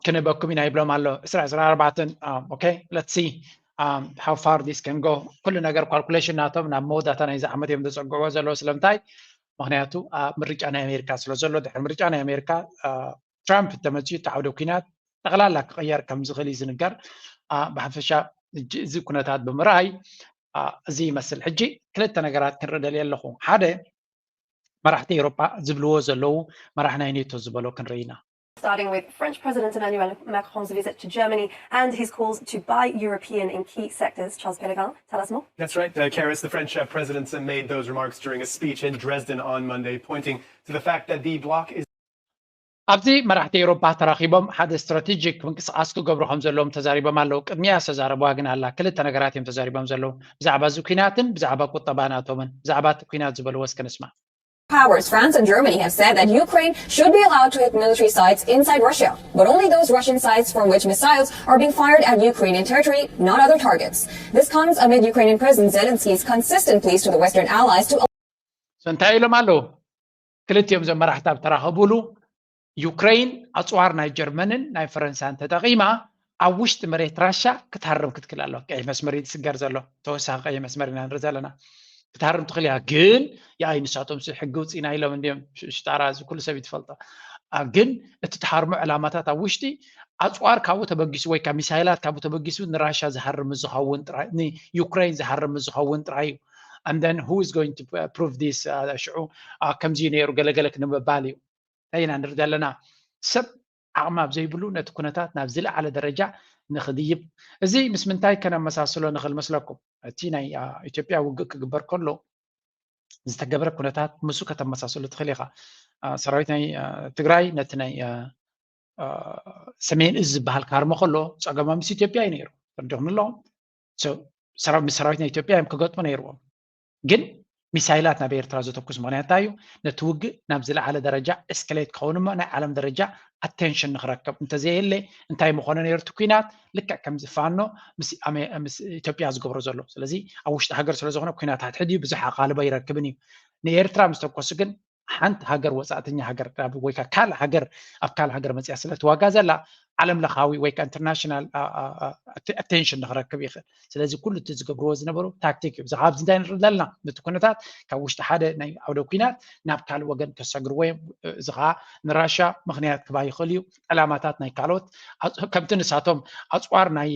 ክንህበኩም ኢና ይብሎም ኣሎ። ዕስራ ዕስራን ኣርባዕተን okay, let's see how far this can go። ኩሉ ነገር calculation ናቶም ናብ መወዳእታ ናይዚ ዓመት እዮም ዘጸግዕዎ ዘለዉ። ስለምንታይ? ምክንያቱ ምርጫ ናይ ኣሜሪካ ስለ ዘሎ፣ ድሕሪ ምርጫ ናይ ኣሜሪካ ትራምፕ እንተመፅኡ እቲ ዓውደ ኲናት ጠቕላላ ክቕየር ከም ዝኽእል እዩ ዝንገር። ብሓፈሻ እዚ ኩነታት ብምርኣይ እዚ ይመስል። ሕጂ ክልተ ነገራት ክንርኢ ደልየ ኣለኹ። ሓደ፣ መራሕቲ ኤውሮጳ ዝብልዎ ዘለዉ፣ መራሕ ናይ ኔቶ ዝበሎ ክንርኢ ኢና። Starting with French President Emmanuel Macron's visit to Germany and his calls to buy European in key sectors. Charles Pellegrin, tell us more. That's right, uh, Karis. The French uh, president made those remarks during a speech in Dresden on Monday, pointing to the fact that the bloc is ኣብዚ መራሕቲ ኤውሮፓ ተራኺቦም ሓደ ስትራቴጂክ ምንቅስቃስ ክገብሩ ከም ዘለዎም ተዛሪቦም ኣለዉ። ቅድሚያ ዝተዛረብዋ ግን ኣላ። ክልተ ነገራት እዮም ተዛሪቦም ዘለዉ፣ ብዛዕባ እዚ ኲናትን ብዛዕባ ቁጠባ ናቶምን። ብዛዕባ እቲ ኲናት ዝበልዎ እስከ ንስማዕ። Powers, France and Germany have said that Ukraine should be allowed to hit military sites inside Russia, but only those Russian sites from which missiles are being fired at Ukrainian territory, not other targets. This comes amid Ukrainian President Zelensky's consistent pleas to the Western allies to So እንታይ ኢሎም ኣለዉ? ክልቲኦም እዞም መራሕቲ ኣብ ተራኸቡሉ ዩክረይን ኣፅዋር ናይ ጀርመንን ናይ ፈረንሳን ተጠቒማ ኣብ ውሽጢ መሬት ራሻ ክትሃርም ክትክእል ኣለዋ። ቀይሕ መስመር እዩ ዝስገር ዘሎ። ተወሳኺ ቀይሕ መስመር ኢና ንርኢ ዘለና። ክትሃርም ትኽእል እያ፣ ግን የኣይ ንሳቶም ሕጊ ውፅኢና ኢሎም እንዲዮም። ሽጣራ እዚ ኩሉ ሰብ እዩ ትፈልጦ። ግን እቲ ትሃርሞ ዕላማታት ኣብ ውሽጢ ኣፅዋር ካብኡ ተበጊሱ ወይ ካብ ሚሳይላት ካብኡ ተበጊሱ ንራሻ ዝሃርም ዝኸውን ጥራይ፣ ንዩክረይን ዝሃርም ዝኸውን ጥራይ እዩ። And then who is going to prove this? ሽዑ ከምዚ ነይሩ ገለገለ ክንምባል እዩ። እንታይ ኢና ንርኢ ዘለና? ሰብ ዓቕሚ ኣብ ዘይብሉ ነቲ ኩነታት ናብ ዝለዓለ ደረጃ ንኽድይብ። እዚ ምስ ምንታይ ከነመሳስሎ ንኽእል መስለኩም? እቲ ናይ ኢትዮጵያ ውግእ ክግበር ከሎ ዝተገበረ ኩነታት ምስኡ ከተመሳስሎ ትኽእል ኢኻ። ሰራዊት ናይ ትግራይ ነቲ ናይ ሰሜን እዝ ዝበሃል ክሃርሞ ከሎ ፀገሞም ምስ ኢትዮጵያ እዩ ነይሩ። ተረዲኹም ኣለኹም? ሰራዊት ምስ ሰራዊት ናይ ኢትዮጵያ እዮም ክገጥሙ ነይርዎም። ግን ሚሳይላት ናብ ኤርትራ ዘተኩስ ምኽንያት እንታይ እዩ? ነቲ ውግእ ናብ ዝለዓለ ደረጃ እስከሌት ክኸውን እሞ ናይ ዓለም ደረጃ ኣቴንሽን ንክረክብ። እንተዘየለ እንታይ ምኾነ ነይሩ እቲ ኲናት? ልክዕ ከምዚ ፋኖ ምስ ኢትዮጵያ ዝገብሮ ዘሎ። ስለዚ ኣብ ውሽጢ ሃገር ስለዝኾነ ኲናት ሓድሕድ እዩ፣ ብዙሕ ኣቓልቦ ኣይረክብን እዩ። ንኤርትራ ምስ ተኮሱ ግን ሓንቲ ሃገር ወፃእተኛ ሃገር ወይ ካልእ ሃገር ኣብ ካልእ ሃገር መፅያ ስለ ትዋጋ ዘላ ዓለም ለኻዊ ወይ ከዓ ኢንተርናሽናል ኣቴንሽን ንክረክብ ይኽእል። ስለዚ ኩሉ እቲ ዝገብርዎ ዝነበሩ ታክቲክ እዩ። ኣብዚ እንታይ ንርኢ ዘለና? ነቲ ኩነታት ካብ ውሽጢ ሓደ ናይ ዓውደ ኲናት ናብ ካልእ ወገን ከሰግርዎ እዮም። እዚ ከዓ ንራሻ ምኽንያት ክባ ይኽእል እዩ። ዕላማታት ናይ ካልኦት ከምቲ ንሳቶም ኣፅዋር ናይ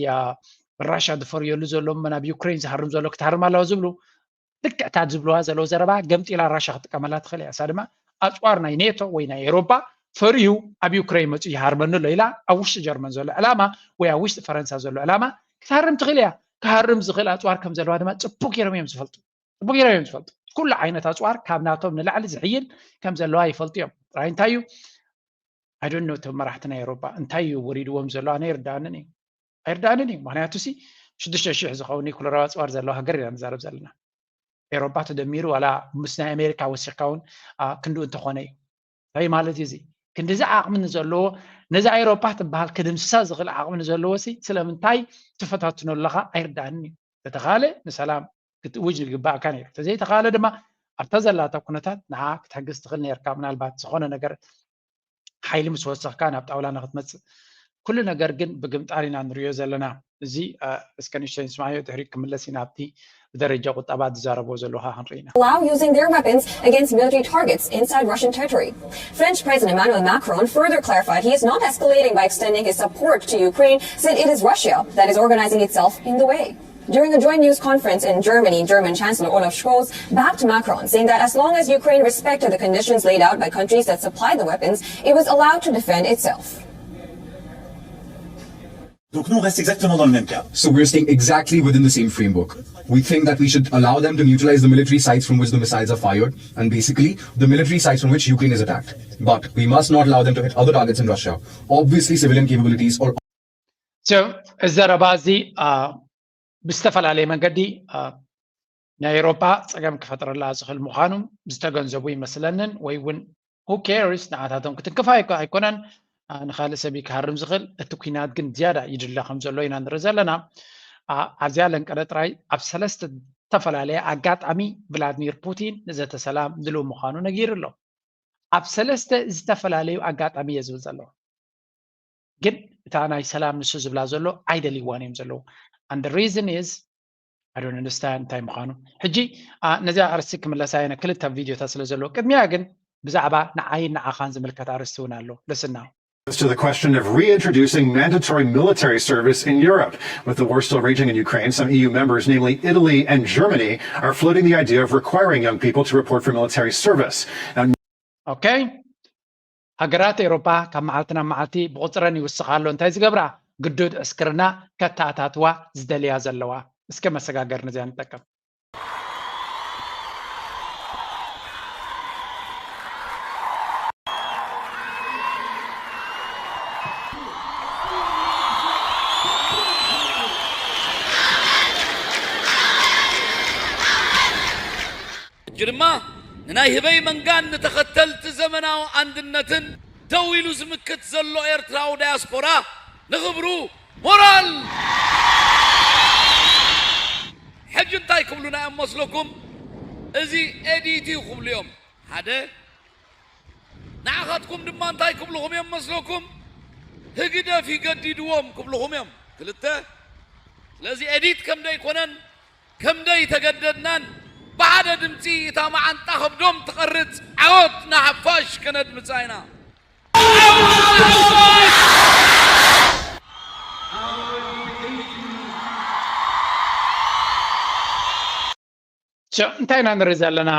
ራሻ ዝፈርየሉ ዘሎ እሞ ናብ ዩክሬን ዝሃርም ዘሎ ክትሃርም ኣለዋ ዝብሉ ልክዕታት ዝብልዋ ዘለዉ ዘረባ ገምጢላ ራሻ ክጥቀመላ ትኽእል እያ። እሳ ድማ ኣፅዋር ናይ ኔቶ ወይ ናይ ኤሮፓ ፈሪሁ ኣብ ዩክሬን መፅኡ ይሃርመኒ ኣሎ ኢላ ኣብ ውሽጢ ጀርመን ዘሎ ዕላማ ወይ ኣብ ውሽጢ ፈረንሳ ዘሎ ዕላማ ክትሃርም ትኽእል እያ። ክሃርም ዝኽእል ኣፅዋር ከም ዘለዋ ድማ ፅቡቅ ገይሮም እዮም ዝፈልጡ። ፅቡቅ ገይሮም እዮም ዝፈልጡ። ኩሉ ዓይነት ኣፅዋር ካብ ናቶም ንላዕሊ ዝሕይል ከም ዘለዋ ይፈልጡ እዮም። ጥራይ እንታይ እዩ I don't know እቶም መራሕቲ ናይ ኤሮፓ እንታይ እዩ ወሪድዎም ዘሎ ኣነ ኣይርድኣንን እዩ ኣይርድኣንን እዩ። ምክንያቱ ሲ ሽዱሽተ ሽሕ ዝኸውን ኒኩለራዊ ኣፅዋር ዘለዎ ሃገር ኢና ንዛረብ ዘለና። ኤሮፓ ተደሚሩ ዋላ ምስ ናይ ኣሜሪካ ወሲኽካ እውን ክንድኡ እንተኾነ እዩ። እንታይ ማለት እዩ እዚ? ክንድዚ ዓቕሚ ንዘለዎ ነዛ ኤሮፓ ትበሃል ክድምስሳ ዝኽእል ዓቕሚ ንዘለዎ ሲ ስለምንታይ ትፈታትኖ ኣለኻ ኣይርድኣንን እዩ። ተተኻለ ንሰላም ክትእውጅ ዝግባእካ ነይሩ። ተዘይተኻለ ድማ ኣብታ ዘላታ ኩነታት ንዓ ክትሕግዝ ትኽእል ነርካ። ምናልባት ዝኾነ ነገር ሓይሊ ምስ ወሰኽካ ናብ ጣውላ ንክትመፅእ ኩሉ ነገር ግን ብግምጣር ኢና ንሪኦ ዘለና። እዚ እስከ ንእሽተይ ንስማዮ ድሕሪ ክምለስ ኢና ኣብቲ ብደረጃ ቁጠባ ዝዛረቦ ዘለኻ ክንርኢ ኢና። Allow using their weapons against military targets inside Russian territory. French President Emmanuel Macron further clarified he is not escalating by extending his support to Ukraine, since it is Russia that is organizing itself in the way. During a joint news conference in Germany, German Chancellor Olaf Scholz backed Macron, saying that as long as Ukraine respected the conditions laid out by countries that supplied the weapons, it was allowed to defend itself. Donc nous, on reste exactement dans le même cadre. So we're staying exactly within the same framework. We think that we should allow them to neutralize the military sites from which the missiles are fired, and basically the military sites from which Ukraine is attacked. But we must not allow them to hit other targets in Russia. Obviously, civilian capabilities or እዚ ዘረባ እዚ ብዝተፈላለየ መንገዲ ናይ ኤሮፓ ፀገም ክፈጥረላ ዝኽእል ምዃኑ ዝተገንዘቡ ይመስለንን ወይ እውን who cares ንዓታቶም ክትንክፍ ኣይኮነን። ንካልእ ሰብ ክሃርም ዝኽእል እቲ ኩናት ግን ዝያዳ ይድለ ከም ዘሎ ኢና ንርኢ ዘለና። ኣብዚኣ ለንቀለ ጥራይ ኣብ ሰለስተ ዝተፈላለየ ኣጋጣሚ ቭላድሚር ፑቲን ንዘተ ሰላም ድልው ምዃኑ ነጊሩ ኣሎ። ኣብ ሰለስተ ዝተፈላለዩ ኣጋጣሚ እየ ዝብል ዘለኹ። ግን እታ ናይ ሰላም ንሱ ዝብላ ዘሎ ኣይደልይዋን እዮም ዘለዉ። And the reason is I don't understand እንታይ ምዃኑ። ሕጂ ነዚኣ ኣርስቲ ክምለሳ እየ፣ ክልተ ቪድዮታት ስለ ዘለዎ። ቅድሚያ ግን ብዛዕባ ንዓይን ንዓኻን ዝምልከት ኣርስቲ እውን ኣሎ። Listen now. To the question of reintroducing mandatory military service in Europe, with the war still raging in Ukraine. Some E U members, namely Italy and Germany, are floating the idea of requiring young people to report for military service. Now, okay. ሃገራት ኤውሮጳ ካብ መዓልቲ ናብ መዓልቲ ብቑጽረን ይውስኻ ኣሎ። እንታይ ዝገብራ? ግዱድ ዕስክርና ከተኣታትዋ ዝደልያ ዘለዋ። እስከ መሰጋገር ነዚኣ ንጠቀም። ሕጂ ድማ ንናይ ህበይ መንጋን ንተኸተልቲ ዘመናዊ ኣንድነትን ደው ኢሉ ዝምክት ዘሎ ኤርትራዊ ዳያስፖራ ንኽብሩ ሞራል። ሕጂ እንታይ ክብሉና እዮም መስለኩም? እዚ ኤዲት እዩ ክብሉ እዮም። ሓደ ንዓኻትኩም ድማ እንታይ ክብልኹም እዮም መስለኩም? ህግደፍ ይገዲድዎም ክብልኹም እዮም። ክልተ ስለዚ ኤዲት ከም ደይኮነን ከም ደይተገደድናን ብሓደ ድምፂ እታ መዓንጣ ከብዶም ትቐርፅ ዓወት ንሓፋሽ ከነድምፃ ኢና። እንታይ ኢና ንርኢ ዘለና?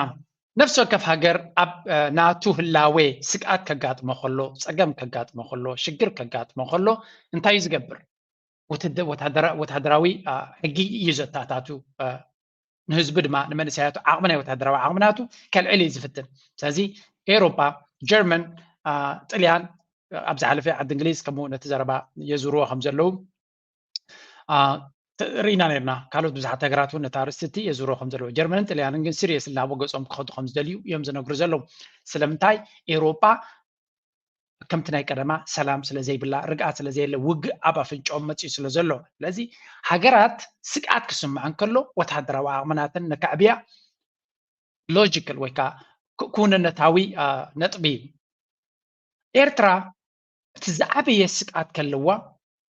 ነፍሲ ወከፍ ሃገር ኣብ ናቱ ህላዌ ስግኣት ከጋጥሞ ከሎ፣ ፀገም ከጋጥሞ ከሎ፣ ሽግር ከጋጥሞ ከሎ እንታይ እዩ ዝገብር? ወተሃደራዊ ሕጊ እዩ ዘተኣታቱ። ንህዝቢ ድማ ንመንእሰያቱ ዓቕሚ ናይ ወተሃደራዊ ዓቕሚ ናቱ ከልዕል እዩ ዝፍትን። ስለዚ ኤውሮጳ፣ ጀርመን፣ ጥልያን ኣብ ዝሓለፈ ዓዲ እንግሊዝ ከምኡ ነቲ ዘረባ የዝርዎ ከም ዘለዉ ርኢና ነርና። ካልኦት ብዙሓት ሃገራት እውን ነቲ ኣርእስቲ እቲ የዝርዎ ከም ዘለዉ፣ ጀርመንን ጥልያንን ግን ሲሪየስ እናቦ ገጾም ክኸዱ ከም ዝደልዩ እዮም ዝነግሩ ዘለዉ። ስለምንታይ? ኤውሮጳ ከምቲ ናይ ቀደማ ሰላም ስለ ዘይብላ፣ ርግኣት ስለ ዘየለ፣ ውግእ ኣብ ኣፍንጫኦም መጺኡ ስለ ዘሎ። ስለዚ ሃገራት ስግኣት ክስምዐን ከሎ ወተሃደራዊ ዓቕምናተን ነካዕብያ ሎጂካል ወይ ከዓ ክውንነታዊ ነጥቢ እዩ። ኤርትራ እቲ ዝዓበየ ስግኣት ከለዋ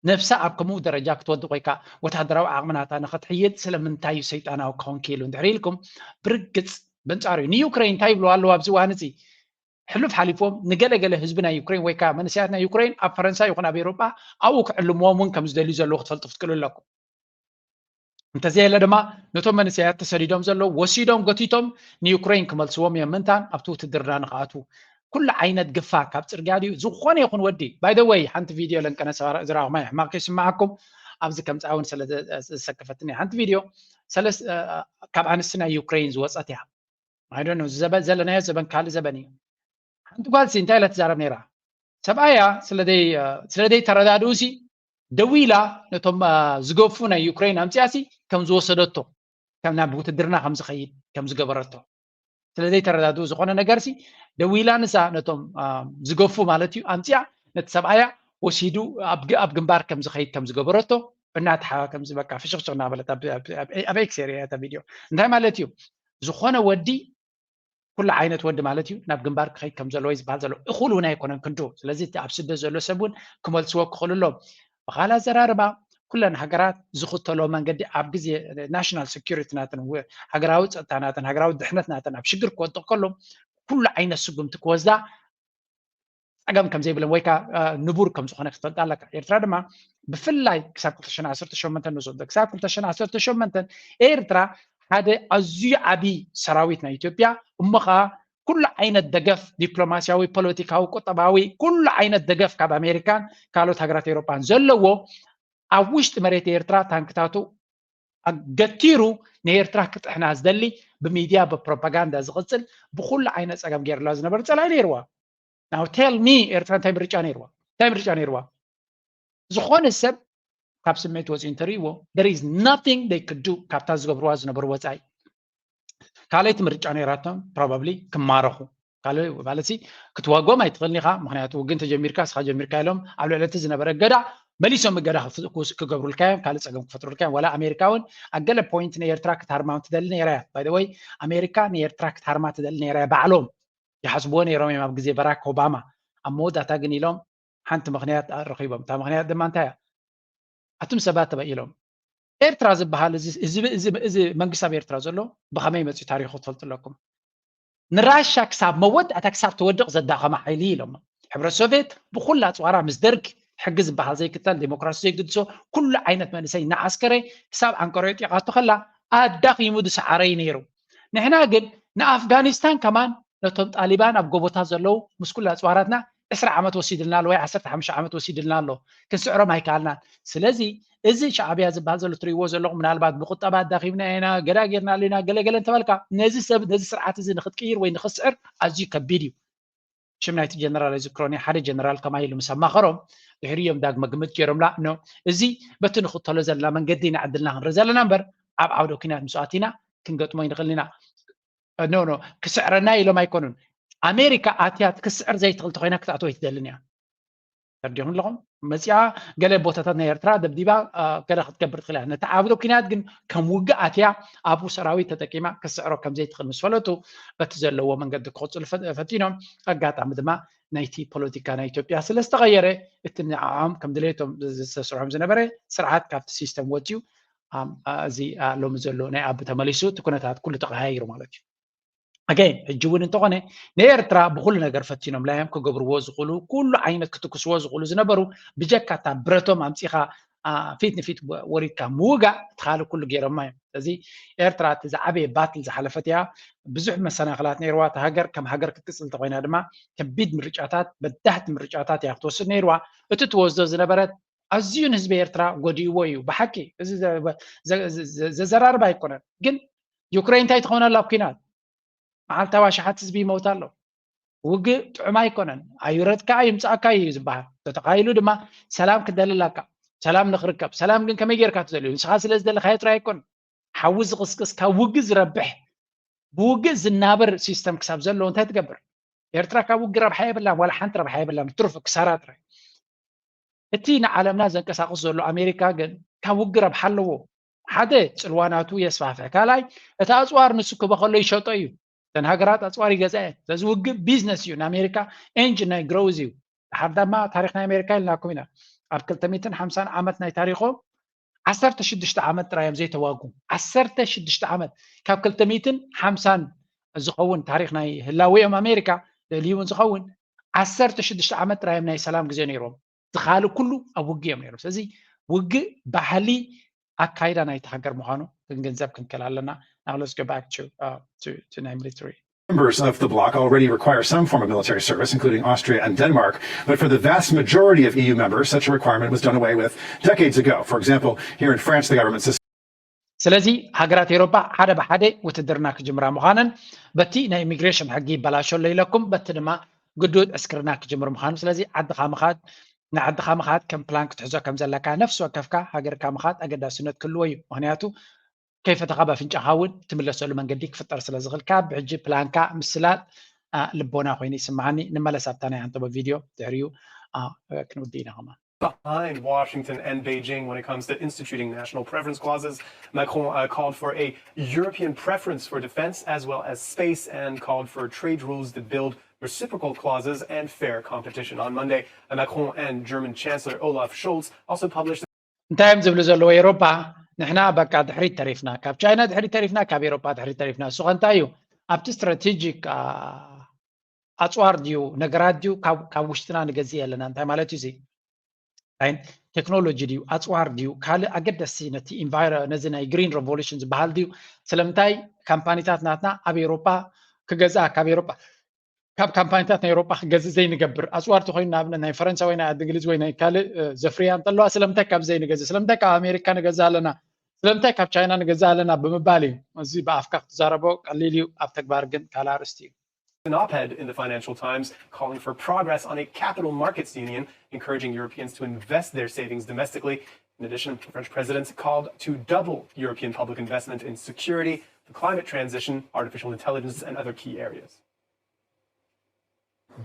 ነብሳ ኣብ ከምኡ ደረጃ ክትወድቕ ወይ ከዓ ወተሃደራዊ ዓቕምናታ ንኸትሕይል ስለምንታይ እዩ ሰይጣናዊ ክኸውን ክኢሉ እንድሕር ኢልኩም፣ ብርግጽ በንጻሩ እዩ። ንዩክሬን እንታይ ይብልዋ ኣለዉ ኣብዚ እዋን እዚ? ሕሉፍ ሓሊፎም ንገለገለ ህዝቢ ናይ ዩክሬን ወይ ከዓ መንእሰያት ናይ ዩክሬን ኣብ ፈረንሳ ይኹን ኣብ ኤውሮጳ ኣብኡ ክዕልምዎም እውን ከም ዝደልዩ ዘለዉ ክትፈልጡ ክትክእሉ ኣለኩም። እንተዘየለ ድማ ነቶም መንእሰያት ተሰዲዶም ዘለዉ ወሲዶም ጎቲቶም ንዩክሬን ክመልስዎም እዮም። ምንታን ኣብቲ ውትድርና ንኽኣትዉ ኩሉ ዓይነት ግፋ ካብ ጽርግያ ድዩ ዝኾነ ይኹን ወዲ። By the way ሓንቲ ቪድዮ ለንቀነ ዝረኣኹማ ሕማቕ ከይስምዓኩም ኣብዚ ከምጻ እውን ስለ ዘሰክፈትኒ ሓንቲ ቪድዮ ካብ ኣንስቲ ናይ ዩክሬን ዝወጸት እያ። I don't know እዚ ዘለናዮ ዘበን ካልእ ዘበን እዩ። ሓንቲ ጓል ሲ እንታይ ኢላ ትዛረብ ነይራ? ሰብኣያ ስለ ዘይተረዳድኡ ሲ ደዊላ ነቶም ዝገፉ ናይ ዩክሬን ኣምፅያ ሲ ከም ዝወሰደቶ ናብ ውትድርና ከም ዝኸይድ ከም ዝገበረቶ ስለ ዘይተረዳድኡ ዝኾነ ነገር ሲ ደዊላ ንሳ ነቶም ዝገፉ ማለት እዩ ኣምፅያ ነቲ ሰብኣያ ወሲዱ ኣብ ግንባር ከም ዝኸይድ ከም ዝገበረቶ እናተሓ ከም በቃ ፍሽኽሽኽ እናበለት ኣብ ኤክስ ሪኣ እታ ቪድዮ እንታይ ማለት እዩ? ዝኾነ ወዲ ኩሉ ዓይነት ወዲ ማለት እዩ ናብ ግንባር ክኸይድ ከም ዘለዎ እዩ ዝበሃል ዘሎ። እኹል እውን ኣይኮነን ክንዱ። ስለዚ እቲ ኣብ ስደት ዘሎ ሰብ እውን ክመልስዎ ክኽእሉ ኣለዎም። ብኻልእ ኣዘራርባ ኩለን ሃገራት ዝኽተሎ መንገዲ ኣብ ግዜ ናሽናል ሴኩሪቲ ናተን ሃገራዊ ፀጥታ ናተን ሃገራዊ ድሕነት ናተን ኣብ ሽግር ክወድቕ ከሎ ኩሉ ዓይነት ስጉምቲ ክወስዳ ፀገም ከም ዘይብለን ወይ ከዓ ንቡር ከም ዝኾነ ክትፈልጥ ኣለካ። ኤርትራ ድማ ብፍላይ ክሳብ ክልተ ሽሕን ዓሰርተ ሸሞንተን ንወስዶ ክሳብ ክልተ ሽሕን ዓሰርተ ሸሞንተን ኤርትራ ሓደ ኣዝዩ ዓቢ ሰራዊት ናይ ኢትዮጵያ እሞ ከዓ ኩሉ ዓይነት ደገፍ ዲፕሎማስያዊ፣ ፖለቲካዊ፣ ቁጠባዊ ኩሉ ዓይነት ደገፍ ካብ ኣሜሪካን ካልኦት ሃገራት ኤውሮጳን ዘለዎ ኣብ ውሽጢ መሬት ኤርትራ ታንክታቱ ገቲሩ ንኤርትራ ክጥሕና ዝደሊ ብሚድያ ብፕሮፓጋንዳ ዝቕጽል ብኩሉ ዓይነት ጸገም ገይሩላ ዝነበረ ጸላኢ ነይርዋ። Now tell me ኤርትራ እንታይ ምርጫ ነይርዋ? እንታይ ምርጫ ነይርዋ? ዝኾነ ሰብ ካብ ስምዒት ወፂኡ እንተርእይዎ there is nothing they could do ካብታ ዝገብርዋ ዝነበሩ ወፃኢ ካልኣይቲ ምርጫ ነይራቶም probably ክማረኹ ካልእ ማለት ክትዋጎም ኣይትኽእልን ኢኻ። ምክንያቱ ውግእ እንተጀሚርካ እስኻ ጀሚርካ ኢሎም ኣብ ልዕሊ እቲ ዝነበረ እገዳ መሊሶም እገዳ ክገብሩልካ እዮም፣ ካልእ ፀገም ክፈጥሩልካ እዮም። ዋላ ኣሜሪካ እውን ኣብ ገለ ፖይንት ንኤርትራ ክትሃርማ ትደሊ ነይራ እያ። ባይ ወይ ኣሜሪካ ንኤርትራ ክትሃርማ ትደሊ ነይራ እያ። ባዕሎም ይሓስብዎ ነይሮም እዮም ኣብ ግዜ በራክ ኦባማ። ኣብ መወዳእታ ግን ኢሎም ሓንቲ ምክንያት ረኺቦም። እታ ምክንያት ድማ እንታይ እያ? ኣቱም ሰባት ተባሂሎም ኤርትራ ዝበሃል እዚ መንግስቲ ኣብ ኤርትራ ዘሎ ብኸመይ መፅኡ ታሪኹ ትፈልጡ ኣለኩም። ንራሻ ክሳብ መወዳእታ ክሳብ ተወድቕ ዘዳኸመ ሓይሊ ኢሎም። ሕብረት ሶቪየት ብኩላ ኣፅዋራ ምስ ደርግ ሕጊ ዝበሃል ዘይክተል ዴሞክራሲ ዘይግድሶ ኩሉ ዓይነት መንእሰይ እናዓስከረ ክሳብ ዓንቀሮ የጢቓቶ ከላ ኣዳኺሙ ዝሰዓረ እዩ ነይሩ። ንሕና ግን ንኣፍጋኒስታን ከማን ነቶም ጣሊባን ኣብ ጎቦታት ዘለዉ ምስ ኩሉ ኣፅዋራትና ዕስራ ዓመት ወሲድልና ኣሎ ወይ ዓሰርተ ሓሙሽተ ዓመት ወሲድልና ኣሎ፣ ክንስዕሮም ኣይከኣልናን። ስለዚ እዚ ሻዕብያ ዝበሃል ዘሎ ትርእይዎ ዘለኹም ምናልባት ብቁጠባ ኣዳኺምና ኢና ገዳ ጌርና ኣለና ገለገለ እንተበልካ ነዚ ሰብ ነዚ ስርዓት እዚ ንክትቅይር ወይ ንክትስዕር ኣዝዩ ከቢድ እዩ። ሽም ናይቲ ጀነራል ኣይዝክሮን እየ ሓደ ጀነራል ከማይ ኢሉ ምስ ኣማኸሮም ድሕሪ እዮም ዳግመ ግምት ገይሮምላ። ኖ፣ እዚ በቲ ንኽተሎ ዘለና መንገዲ ኢና ዕድልና ክንርኢ ዘለና እምበር ኣብ ዓውደ ኲናት ምስ ኣቲና ክንገጥሞ ይንኽእል ኢና። ኖ ኖ፣ ክስዕረና ኢሎም ኣይኮኑን። ኣሜሪካ ኣትያ ክትስዕር ዘይትኽእል ተኮይና ክትኣትዎ ኣይትደልን እያ። ተርዲኹም ኣለኹም። መፂኣ ገለ ቦታታት ናይ ኤርትራ ደብዲባ ገለ ክትገብር ትኽእል እያ። ነቲ ዓውደ ኲናት ግን ከም ውግእ ኣትያ ኣብኡ ሰራዊት ተጠቂማ ክትስዕሮ ከም ዘይትኽእል ምስ ፈለጡ በቲ ዘለዎ መንገዲ ክቕፅሉ ፈቲኖም። ኣጋጣሚ ድማ ናይቲ ፖለቲካ ናይ ኢትዮጵያ ስለ ዝተቐየረ እቲ ንዓኦም ከም ድሌቶም ዝተስርሖም ዝነበረ ስርዓት ካብቲ ሲስተም ወፂኡ። እዚ ሎሚ ዘሎ ናይ ኣቢ ተመሊሱ እቲ ኩነታት ኩሉ ተቐያይሩ ማለት እዩ። ኣገይን ሕጂ እውን እንተኾነ ንኤርትራ ብኩሉ ነገር ፈቲኖም ላዮም ክገብርዎ ዝኽእሉ ኩሉ ዓይነት ክትክስዎ ዝኽእሉ ዝነበሩ ብጀካታ ብረቶም ኣምፂኻ ፊት ንፊት ወሪድካ ምውጋእ እቲ ካልእ ኩሉ ገይሮማ እዮም። ስለዚ ኤርትራ እቲ ዝዓበየ ባትል ዝሓለፈት እያ። ብዙሕ መሰናኽላት ነይርዋ። እቲ ሃገር ከም ሃገር ክትቅፅል እንተኮይና ድማ ከቢድ ምርጫታት በዳህቲ ምርጫታት እያ ክትወስድ ነይርዋ። እቲ ትወስዶ ዝነበረት ኣዝዩ ንህዝቢ ኤርትራ ጎዲእዎ እዩ። ብሓቂ እዚ ዘዘራርብ ኣይኮነን። ግን ዩክሬን እንታይ ትኸውን ኣላ ኣብ ኲናት? መዓልታዊ ኣሽሓት ህዝቢ ይመውት ኣሎ። ውግእ ጥዑም ኣይኮነን። ኣይረትካ ይምፃእካ እዩ ዝበሃል። ተተኻይሉ ድማ ሰላም ክደልላካ ሰላም ንክርከብ። ሰላም ግን ከመይ ጌርካ ትደልዩ? ንስኻ ስለ ዝደለካዮ ጥራይ ኣይኮን። ሓዊ ዝቕስቅስ ካብ ውግእ ዝረብሕ ብውግእ ዝናበር ሲስተም ክሳብ ዘለዎ እንታይ ትገብር? ኤርትራ ካብ ውግእ ረብሓ የብላን። ዋላ ሓንቲ ረብሓ የብላን። ትርፉ ክሳራ ጥራይ። እቲ ንዓለምና ዘንቀሳቕስ ዘሎ ኣሜሪካ ግን ካብ ውግእ ረብሓ ኣለዎ። ሓደ ፅልዋ ናቱ የስፋሕፍሕ። ካልኣይ እቲ ኣፅዋር ንሱ ክበኸሎ ይሸጦ እዩ። እተን ሃገራት ኣፅዋር ይገዝኣ እየን። ስለዚ ውግእ ቢዝነስ እዩ ንኣሜሪካ። ኤንጅን ናይ ግሮውዝ እዩ። ድሓር ድማ ታሪኽ ናይ ኣሜሪካ ኢልናኩም ኢና። ኣብ ክልተ ሚእትን ሓምሳን ዓመት ናይ ታሪኾም ዓሰርተ ሽዱሽተ ዓመት ጥራይ እዮም ዘይተዋጉ። ዓሰርተ ሽዱሽተ ዓመት ካብ ክልተ ሚእትን ሓምሳን ዝኸውን ታሪኽ ናይ ህላዌኦም ኣሜሪካ ልዕሊ እውን ዝኸውን ዓሰርተ ሽዱሽተ ዓመት ጥራይ እዮም ናይ ሰላም ግዜ ነይሮም። ዝኻልእ ኩሉ ኣብ ውግእ እዮም ነይሮም። ስለዚ ውግእ ባህሊ ኣካይዳ ናይቲ ሃገር ምዃኑ ክንግንዘብ ክንክእል ኣለና። Now let's go back to, uh, to, to ናይ ሚሊተሪ Members of the bloc already require some form of military service, including Austria and Denmark. But for the vast majority of E U members, such a requirement was done away with decades ago. For example, here in France, the government ስለዚ ሃገራት ኤሮፓ ሓደ ብሓደ ውትድርና ክጅምራ ምዃነን በቲ ናይ ኢሚግሬሽን ሕጊ ይበላሾ ኣሎ ኢለኩም በቲ ድማ ግዱድ ዕስክርና ክጅምር ምዃኑ ስለዚ ዓድኻ ምኻድ ንዓድኻ ምኻድ ከም ፕላን ክትሕዞ ከም ዘለካ ነፍሲ ወከፍካ ሃገርካ ምኻድ ኣገዳስነት ክህልዎ እዩ። ምክንያቱ ከይፈተኻ ባፍንጫኻ እውን ትምለሰሉ መንገዲ ክፍጠር ስለ ዝኽእል ካብ ብሕጂ ፕላንካ ምስላጥ ልቦና ኮይኑ ይስምዓኒ። ንመለስ ኣብታ ናይ ኣንተቦ ቪድዮ ድሕሪኡ ክንውድእ ኢና ከማን። behind Washington and Beijing when it comes to instituting national preference clauses. Macron uh, called for a European preference for defense as well as space and called for trade rules that build reciprocal clauses and fair competition. On Monday, uh, Macron and German Chancellor Olaf Scholz also published. እንታይ እዮም ዝብሉ ዘለዉ? ኤሮፓ ንሕና በቃ ድሕሪት ተሪፍና፣ ካብ ቻይና ድሕሪት ተሪፍና፣ ካብ ኤሮፓ ድሕሪት ተሪፍና። እሱ ከ እንታይ እዩ? ኣብቲ ስትራቴጂክ ኣፅዋር ድዩ ነገራት ድዩ ካብ ውሽጥና ንገዝእ ኣለና? እንታይ ማለት እዩ? ቴክኖሎጂ ድዩ ኣፅዋር ድዩ ካልእ ኣገደሲ ነቲ ኢንቫይሮ ነዚ ናይ ግሪን ሬቮሉሽን ዝበሃል ድዩ? ስለምንታይ ካምፓኒታት ናትና ኣብ ኤሮጳ ክገዝኣ ካብ ኤሮጳ ካብ ካምፓኒታት ናይ ኤሮጳ ክገዝእ ዘይንገብር? ኣፅዋር ተኮይኑ ንኣብነት ናይ ፈረንሳ ወይ ናይ ዓዲ እንግሊዝ ወይ ናይ ካልእ ዘፍርያ እንተለዋ ስለምንታይ ካብ ዘይንገዝእ? ስለምንታይ ካብ ኣሜሪካ ንገዝእ ኣለና? ስለምንታይ ካብ ቻይና ንገዝእ ኣለና? ብምባል እዩ። እዚ ብኣፍካ ክትዛረቦ ቀሊል እዩ፣ ኣብ ተግባር ግን ካልእ ኣርእስቲ እዩ። An op-ed in the Financial Times calling for progress on a capital markets union, encouraging Europeans to invest their savings domestically. In addition, the French president called to double European public investment in security, the climate transition, artificial intelligence, and other key areas.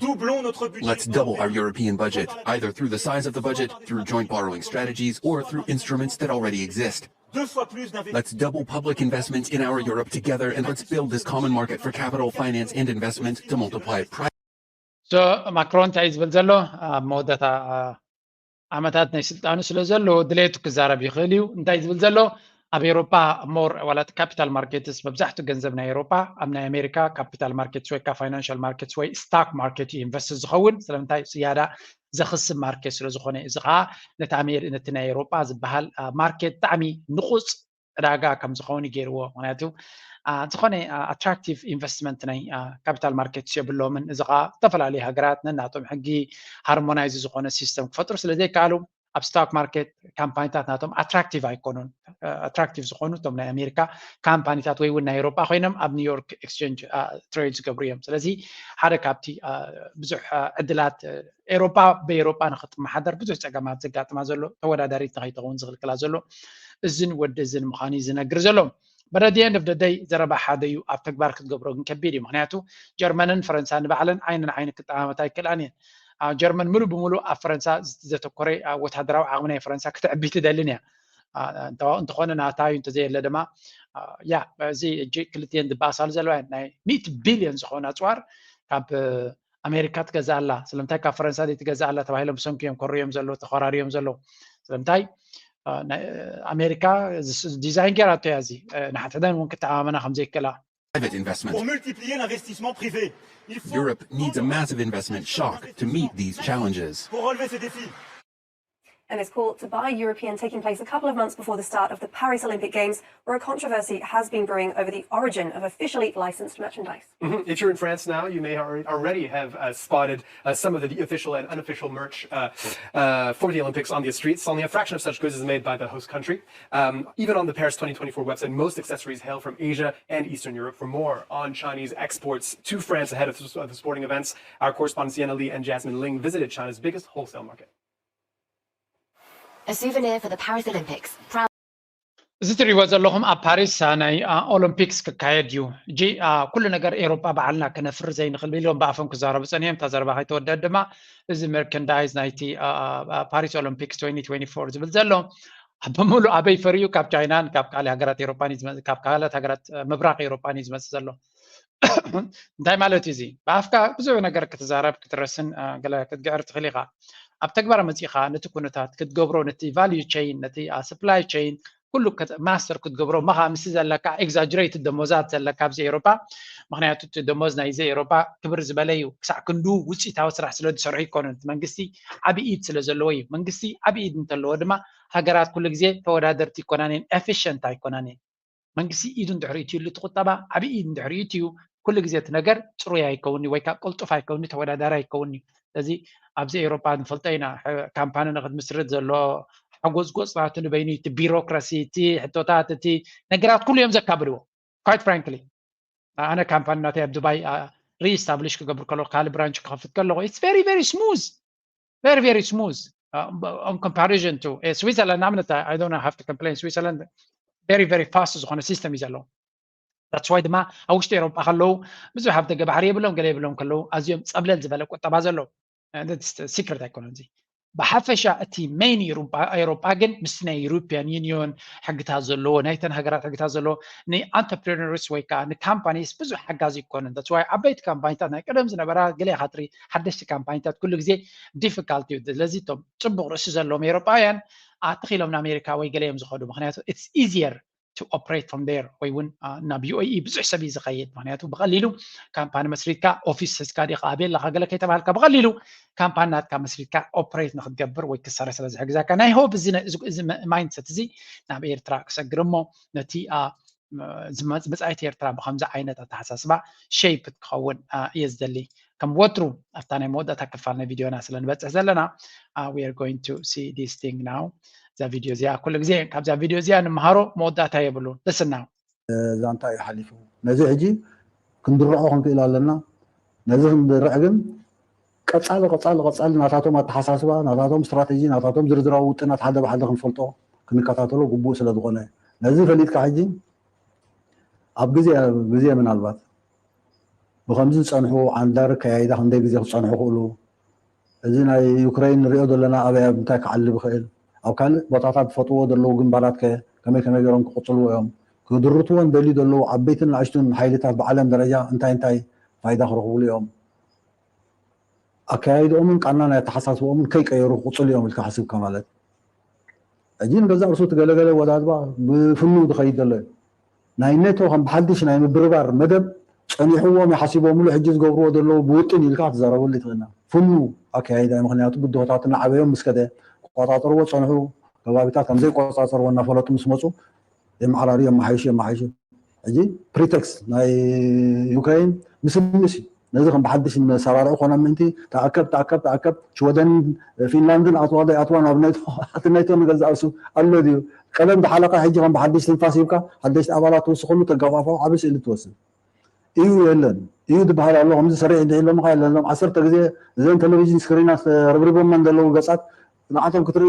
Doublons notre budget. Let's double our European budget, either through the size of the budget, through joint borrowing strategies, or through instruments that already exist. Deux fois plus d'investissements. Let's double public investment in our Europe together, and let's build this common market for capital, finance, and investment to multiply price. So ማክሮን እንታይ እዩ ዝብል ዘሎ? ኣብ መወዳእታ ዓመታት ናይ ስልጣኑ ስለ ዘሎ ድሌቱ ክዛረብ ይኽእል እዩ። እንታይ ዝብል ዘሎ? ኣብ ኤሮፓ ሞር ዋላ ካፒታል ማርኬትስ መብዛሕትኡ ገንዘብ ናይ ኤሮፓ ኣብ ናይ ኣሜሪካ ካፒታል ማርኬትስ ወይ ካ ፋይናንሻል ማርኬትስ ወይ ስታክ ማርኬት እዩ ኢንቨስት ዝኸውን። ስለምንታይ? ዝያዳ ዘኽስብ ማርኬት ስለ ዝኾነ። እዚ ከዓ ነቲ ኣሜሪ ነቲ ናይ ኤሮፓ ዝበሃል ማርኬት ብጣዕሚ ንቑፅ ዕዳጋ ከም ዝኸውን ይገይርዎ። ምክንያቱ ዝኾነ ኣትራክቲቭ ኢንቨስትመንት ናይ ካፒታል ማርኬትስ የብሎምን። እዚ ከዓ ዝተፈላለዩ ሃገራት ነናቶም ሕጊ ሃርሞናይዝ ዝኾነ ሲስተም ክፈጥሩ ስለ ዘይከኣሉ ኣብ ስቶክ ማርኬት ካምፓኒታት ናቶም ኣትራክቲቭ ኣይኮኑን። ኣትራክቲቭ ዝኾኑ እቶም ናይ ኣሜሪካ ካምፓኒታት ወይ እውን ናይ ኤሮጳ ኮይኖም ኣብ ኒውዮርክ ኤክስቸንጅ ትሬድ ዝገብሩ እዮም። ስለዚ ሓደ ካብቲ ብዙሕ ዕድላት ኤሮጳ ብኤሮጳ ንክትመሓደር ብዙሕ ፀገማት ዘጋጥማ ዘሎ ተወዳዳሪት ንከይትኸውን ዝኽልክላ ዘሎ እዝን ወዲ እዝን ምዃኑ እዩ ዝነግር ዘሎ። But at the end of the day ዘረባ ሓደ እዩ፣ ኣብ ተግባር ክትገብሮ ግን ከቢድ እዩ። ምክንያቱ ጀርመንን ፈረንሳ ንባዕለን ዓይኒ ንዓይኒ ክጠማመታ ኣይክእላን እየን። ጀርመን ሙሉ ብሙሉ ኣብ ፈረንሳ ዘተኮረ ወታደራዊ ዓቕሚ ናይ ፈረንሳ ክተዕቢ ትደልን እያ። እንተኾነ ናታ እዩ እንተዘየለ ድማ ያ እዚ እጂ ክልቲኤን ዝበኣሳሉ ዘለዋ ናይ ሚእቲ ቢልዮን ዝኾነ ኣፅዋር ካብ ኣሜሪካ ትገዝእ ኣላ። ስለምንታይ ካብ ፈረንሳ ዘይትገዝእ ኣላ ተባሂሎም ብሰንኩ እዮም ኮርዮም ዘለዉ ተኮራርዮም ዘለዉ። ስለምንታይ ኣሜሪካ ዲዛይን ገይራቶ እያ። እዚ ንሓድሕደን እውን ክተኣማመና ከም ዘይክእላ Private investment. Pour multiplier l'investissement privé, il faut Europe needs a massive investment shock to meet these challenges. Pour relever ces défis. And this call to buy European taking place a couple of months before the start of the Paris Olympic Games, where a controversy has been brewing over the origin of officially licensed merchandise. Mhm. If you're in France now, you may alre- already have uh, spotted uh, some of the official and unofficial merch uh, uh, for the Olympics on the streets. Only a fraction of such goods is made by the host country. Um, even on the Paris twenty twenty-four website, most accessories hail from Asia and Eastern Europe. For more on Chinese exports to France ahead of, of the sporting events, our correspondents Yana Li and Jasmine Ling visited China's biggest wholesale market. A souvenir for the Paris Olympics. Proud እዚ ትሪእዎ ዘለኹም ኣብ ፓሪስ ናይ ኦሎምፒክስ ክካየድ እዩ። እጂ ኩሉ ነገር ኤሮጳ ባዕልና ክነፍሪ ዘይንኽእል ኢሎም ብኣፎም ክዛረቡ ጸኒሖም። እታ ዘረባ ከይተወደአት ድማ እዚ መርቸንዳይዝ ናይቲ ፓሪስ ኦሎምፒክስ ትወንቲ ትወንቲ ፎር ዝብል ዘሎ ብምሉ ኣበይ ፈርዩ? ካብ ቻይናን ካብ ካልእ ሃገራት ኤሮጳን እዩ ዝመጽእ፣ ካብ ካልኦት ሃገራት ምብራቕ ኤሮጳን እዩ ዝመጽእ ዘሎ። እንታይ ማለት እዩ እዚ? ብኣፍካ ብዙሕ ነገር ክትዛረብ ክትረስን ገለ ክትግዕር ትኽእል ኢኻ። ኣብ ተግባር መጺኻ ነቲ ኩነታት ክትገብሮ ነቲ ቫልዩ ቸይን ነቲ ስፕላይ ቸይን ኩሉ ማስተር ክትገብሮ እሞ ከዓ ምስቲ ዘለካ ኤግዛጅሬትድ ደሞዛት ዘለካ ኣብዚ ኤሮፓ። ምክንያቱ እቲ ደሞዝ ናይዚ ኤሮፓ ክብር ዝበለ እዩ። ክሳዕ ክንዱ ውፅኢታዊ ስራሕ ስለ ዝሰርሑ ይኮኑን። እቲ መንግስቲ ዓብዪ ኢድ ስለ ዘለዎ እዩ። መንግስቲ ዓብዪ ኢድ እንተለዎ ድማ ሃገራት ኩሉ ግዜ ተወዳደርቲ ይኮናን እየን፣ ኤፊሽንት ኣይኮናን እየን። መንግስቲ ኢዱ እንድሕሪ እትዩሉ እቲ ቁጠባ ዓብዪ ኢድ እንድሕሪ እትዩ ኩሉ ግዜ እቲ ነገር ፅሩይ ኣይከውን ወይ ከዓ ቅልጡፍ ኣይከውን ተወዳዳሪ ኣይከውን እዩ። ስለዚ ኣብዚ ኤውሮጳ ንፈልጦ ኢና። ካምፓኒ ንክትምስርት ዘሎ ሓጎፅጎፅ ናቱ ንበይኑ እቲ ቢሮክራሲ እቲ ሕቶታት እቲ ነገራት ኩሉ እዮም ዘካብድዎ። Quite frankly ኣነ ካምፓኒ ናተይ ኣብ ዱባይ ሪስታብሊሽ ክገብር ከሎ ካልእ ብራንች ክኸፍት ከለኹ it's very very smooth very very smooth on comparison to ስዊዘርላንድ ንኣብነት I don't have to complain ስዊዘርላንድ very very fast ዝኾነ ሲስተም እዩ ዘለዎ። That's why ድማ ኣብ ውሽጢ ኤሮጳ ከለዉ ብዙሕ ኣብ ደገ ባሕሪ የብሎም ገለ የብሎም ከለዉ ኣዝዮም ጸብለል ዝበለ ቁጠባ ዘለዎ ሲክሬት ኣይኮነን እዚ። ብሓፈሻ እቲ ሜይን ኤሮጳ ግን ምስቲ ናይ ዩሮፒያን ዩኒዮን ሕግታት ዘለዎ ናይተን ሃገራት ሕግታት ዘለዎ ንኣንተርፕረነርስ ወይ ከዓ ንካምፓኒስ ብዙሕ ሓጋዚ ይኮነን። That's why ዓበይቲ ካምፓኒታት ናይ ቀደም ዝነበራ ገለ ኢኻ ትርኢ ሓደሽቲ ካምፓኒታት ኩሉ ግዜ ዲፊካልቲ እዩ። ስለዚ እቶም ፅቡቅ ርእሲ ዘለዎም ኤሮጳውያን ኣትኺሎም ንኣሜሪካ ወይ ገለ እዮም ዝኸዱ። ምክንያቱ it's easier to operate from there ወይ እውን ናብ ዩ ኤ ኢ ብዙሕ ሰብ እዩ ዝኸይድ። ምክንያቱ ብቀሊሉ ካምፓኒ መስሪትካ ኦፊስ ሒዝካ ዲኻ ኣበይ ኣለኻ ገለ ከይተባሃልካ ብቀሊሉ ካምፓኒ ናትካ መስሪትካ ኦፕሬት ንክትገብር ወይ ክትሰርሕ ስለ ዝሕግዘካ ናይ ሆፕ እዚ ማይንድሰት እዚ ናብ ኤርትራ ክሰግር እሞ ነቲ መፃኢት ኤርትራ ብከምዚ ዓይነት ኣተሓሳስባ ሸይፕ ክኸውን እየ ዝደሊ። ከም ወትሩ ኣብታ ናይ መወዳእታ ክፋል ናይ ቪድዮና ስለ ንበፅሕ ዘለና we are going to see this thing now። እዛ ቪድዮ እዚኣ ኩሉ ግዜ ካብዛ ቪድዮ እዚኣ ንምሃሮ መወዳእታ የብሉን። ልስና ዛንታ እዩ ሓሊፉ። ነዚ ሕጂ ክንድርዖ ክንክእል ኣለና። ነዚ ክንድርዕ ግን ቀፃሊ ቀፃሊ ቀፃሊ ናታቶም ኣተሓሳስባ ናታቶም ስትራቴጂ ናታቶም ዝርዝራዊ ውጥናት ሓደ ብሓደ ክንፈልጦ ክንከታተሎ ግቡእ ስለ ዝኾነ ነዚ ፈሊጥካ ሕጂ ኣብ ግዜ ግዜ ምናልባት ብከምዚ ዝፀንሑ ዓንዳሪ ኣከያይዳ ክንደይ ግዜ ክፀንሑ ክእሉ? እዚ ናይ ዩክሬን ንሪኦ ዘለና ኣበይ ኣብ እንታይ ክዓሊ ብኽእል? ኣብ ካልእ ቦታታት ዝፈጥዎ ዘለዉ ግንባራት ከ ከመይ ከመይ ገይሮም ክቕፅልዎ እዮም? ክድርትዎ እንደልዩ ዘለዉ ዓበይትን ንኣሽቱን ሓይልታት ብዓለም ደረጃ እንታይ እንታይ ፋይዳ ክረኽብሉ እዮም? ኣከያይድኦምን ቃና ናይ ኣተሓሳስብኦምን ከይቀየሩ ክቕፅሉ እዮም ኢልካ ሓሲብካ ማለት ሕጂ ንገዛእ ርእሱ እቲ ገለገለ ወዳድባ ብፍኑ ዝኸይድ ዘሎ እዩ። ናይ ኔቶ ከም ብሓድሽ ናይ ምብርባር መደብ ጸኒሕዎም ይሓሲቦምሉ ሕጂ ዝገብርዎ ዘለዉ ብውጥን ኢልካ ክትዛረበሉ ይትኽእልና ፍኑ ኣካያይዳ እዩ። ምክንያቱ ብድሆታት እናዓበዮም ምስ ከደ ክቆጻጸርዎ ጸንሑ ከባቢታት ከም ዘይቆጻጸርዎ እናፈለጡ ምስ መጹ የመዓራርዩ የመሓይሹ የመሓይሹ። ሕጂ ፕሪቴክስ ናይ ዩክሬን ምስምስ እዩ። ነዚ ከም ብሓድሽ መሰራርዒ ኮነ ምእንቲ ተኣከብ ተኣከብ ተኣከብ ሽወደን ፊንላንድን ኣትዋ ዶ ኣይኣትዋ ናብ ናይቶ ኣቲ ናይቶ ንገዛእ ርእሱ ኣሎ ድዩ? ቀደም ዝሓለቐ ሕጂ ከም ብሓድሽ ትንፋስ ሂብካ ሓደሽቲ ኣባላት ትውስኸሉ ተገፋፍዖ ዓቢ ስእሊ ትወስድ እዩ። የለን እዩ ዝበሃል ኣሎ ከምዚ ሰሪሕ እንተ ኢሎምኻ የለን። እዞም ዓሰርተ ግዜ እዘን ቴሌቪዥን ስክሪናት ረብሪቦመን ዘለዉ ገጻት ንዓቶም ክትርኢ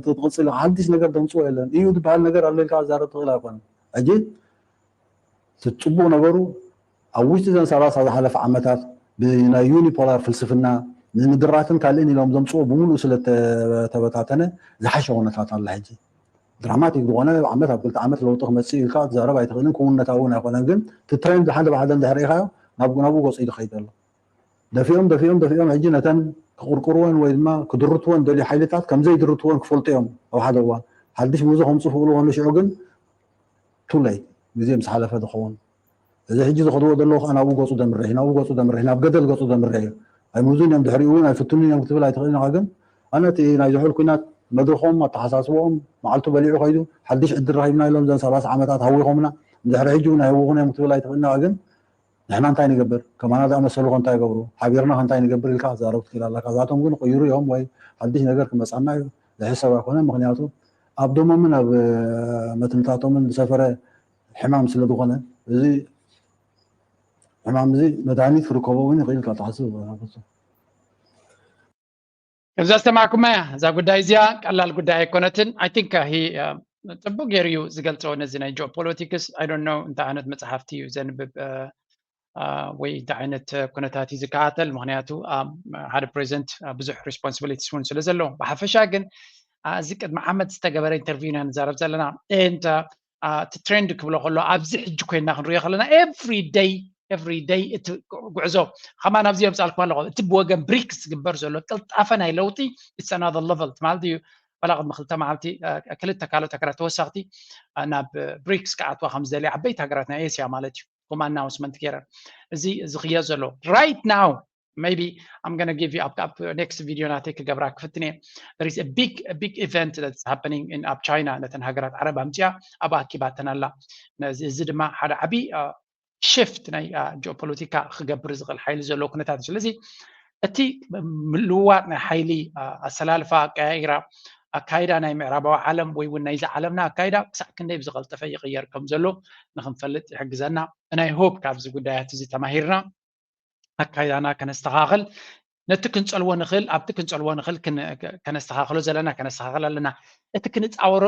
ትቕጽል ኢኻ። ሓድሽ ነገር ደምፅዎ የለን እዩ ዝበሃል ነገር ኣሎ ኢልካ ክዛረብ ትኽእል ኣይኮነን። ሕጂ እቲ ፅቡቕ ነገሩ ኣብ ውሽጢ ዘን ሰላሳ ዝሓለፈ ዓመታት ብናይ ዩኒፖላር ፍልስፍና ንምድራትን ካልእን ኢሎም ዘምፅዎ ብምሉእ ስለተበታተነ ዝሓሸ ኩነታት ኣላ። ሕጂ ድራማቲክ ዝኾነ ዓመት ኣብ ክልተ ዓመት ለውጢ ክመፅእ ኢልካ ክትዛረብ ኣይትኽእልን፣ ክውነታዊ እውን ኣይኮነን። ግን እቲ ትሬንድ ሓደ ብሓደ እንድሕር ኢኻዮ ናብ ናብኡ ገፁ እዩ ዝኸይድ ዘሎ። ደፊኦም ደፊኦም ደፊኦም ሕጂ ነተን ክቕርቅርወን ወይ ድማ ክድርትወን ደልዩ ሓይልታት ከም ዘይድርትወን ክፈልጡ እዮም ኣብ ሓደ እዋን ሓድሽ ምህዞ ከምፁ ክብሉ ኮኑ ሽዑ ግን ቱ ሌት ግዜ ምስ ሓለፈ ዝኸውን እዚ ሕጂ ዝኸድዎ ዘለዉ ከዓ ናብኡ ገፁ ደምርሕ ናብኡ ገፁ ደምርሕ ናብ ገደል ገፁ ደምርሕ እዩ። ኣይምዙን እዮም ድሕሪኡ እውን ኣይፍትኑን እዮም ክትብል ኣይትኽእልን ኢኻ። ግን ኣነ እቲ ናይ ዝሑል ኩናት መድረኾም ኣተሓሳስቦኦም መዓልቱ በሊዑ ከይዱ ሓድሽ ዕድል ረኺብና ኢሎም ዘን ሰላሳ ዓመታት ሃዊኾምና ድሕሪ ሕጂ እውን ኣይህውኹን እዮም ክትብል ኣይትኽእልን ኢኻ። ግን ንሕና እንታይ ንገብር ከማና ዝኣመሰሉ ከ እንታይ ይገብሩ ሓቢርና ከ እንታይ ንገብር ኢልካ ክትዛረብ ትኽእል ኣለካ። እዛቶም ግን ቅይሩ እዮም ወይ ሓድሽ ነገር ክመፃና እዩ ዝሕሰብ ኣይኮነን። ምክንያቱ ኣብ ደሞምን ኣብ መትንታቶምን ዝሰፈረ ሕማም ስለ ዝኾነ እዚ ሕማም እዚ መድሃኒት ክርከቦ እውን ይኽእል ኢልካ ትሓስብ። ከምዛ ዝተማሃርኩማ እያ እዛ ጉዳይ እዚኣ ቀላል ጉዳይ ኣይኮነትን። I think he ፅቡቅ ገይሩ እዩ ዝገልፆ ነዚ ናይ ጂኦፖለቲክስ። I don't know እንታይ ዓይነት መፅሓፍቲ እዩ ዘንብብ ወይ እንታይ ዓይነት ኩነታት እዩ ዝከታተል። ምክንያቱ ሓደ ፕሬዚደንት ብዙሕ ሪስፖንሲቢሊቲስ እውን ስለ ዘለዎ። ብሓፈሻ ግን እዚ ቅድሚ ዓመት ዝተገበረ ኢንተርቪው ኢና ንዛረብ ዘለና። እቲ ትሬንድ ክብሎ ከሎ ኣብዚ ሕጂ ኮይና ክንሪኦ ከለና every day every day እቲ ጉዕዞ ከማን ኣብዚ የምፃልኩም ኣለኹ። እቲ ብወገን ብሪክስ ዝግበር ዘሎ ቅልጣፈ ናይ ለውጢ it's another level ማለት እዩ። በላ ቅድሚ ክልተ መዓልቲ ክልተ ካልኦት ሃገራት ተወሰኽቲ ናብ ብሪክስ ክኣትዋ ከም ዝደልያ ዓበይቲ ሃገራት ናይ ኤስያ ማለት እዩ። ከም ኣናውንስመንት ገይረን እዚ ዝኽየድ ዘሎ right now maybe I'm gonna give you up, up next video ናተይ ክገብራ ክፍትን እየ። There is a big a big event that's happening in ኣብ ቻይና ነተን ሃገራት ዓረብ ኣምፅያ ኣብ ኣኪባተን ኣላ። እዚ ድማ ሓደ ዓብዪ ሽፍት ናይ ጂኦፖለቲካ ክገብር ዝኽእል ሓይሊ ዘለዎ ኩነታት እዩ። ስለዚ እቲ ምልውዋጥ ናይ ሓይሊ ኣሰላልፋ ኣቀያይራ ኣካይዳ ናይ ምዕራባዊ ዓለም ወይ እውን ናይዚ ዓለምና ኣካይዳ ክሳዕ ክንደይ ብዝቐልጠፈ ይቕየር ከም ዘሎ ንክንፈልጥ ይሕግዘና። ናይ ሆፕ ካብዚ ጉዳያት እዚ ተማሂርና ኣካይዳና ከነስተኻኽል ነቲ ክንፀልዎ ንኽእል ኣብቲ ክንፀልዎ ንኽእል ከነስተኻኽሎ ዘለና ከነስተኻኽል ኣለና። እቲ ክንፃወሮ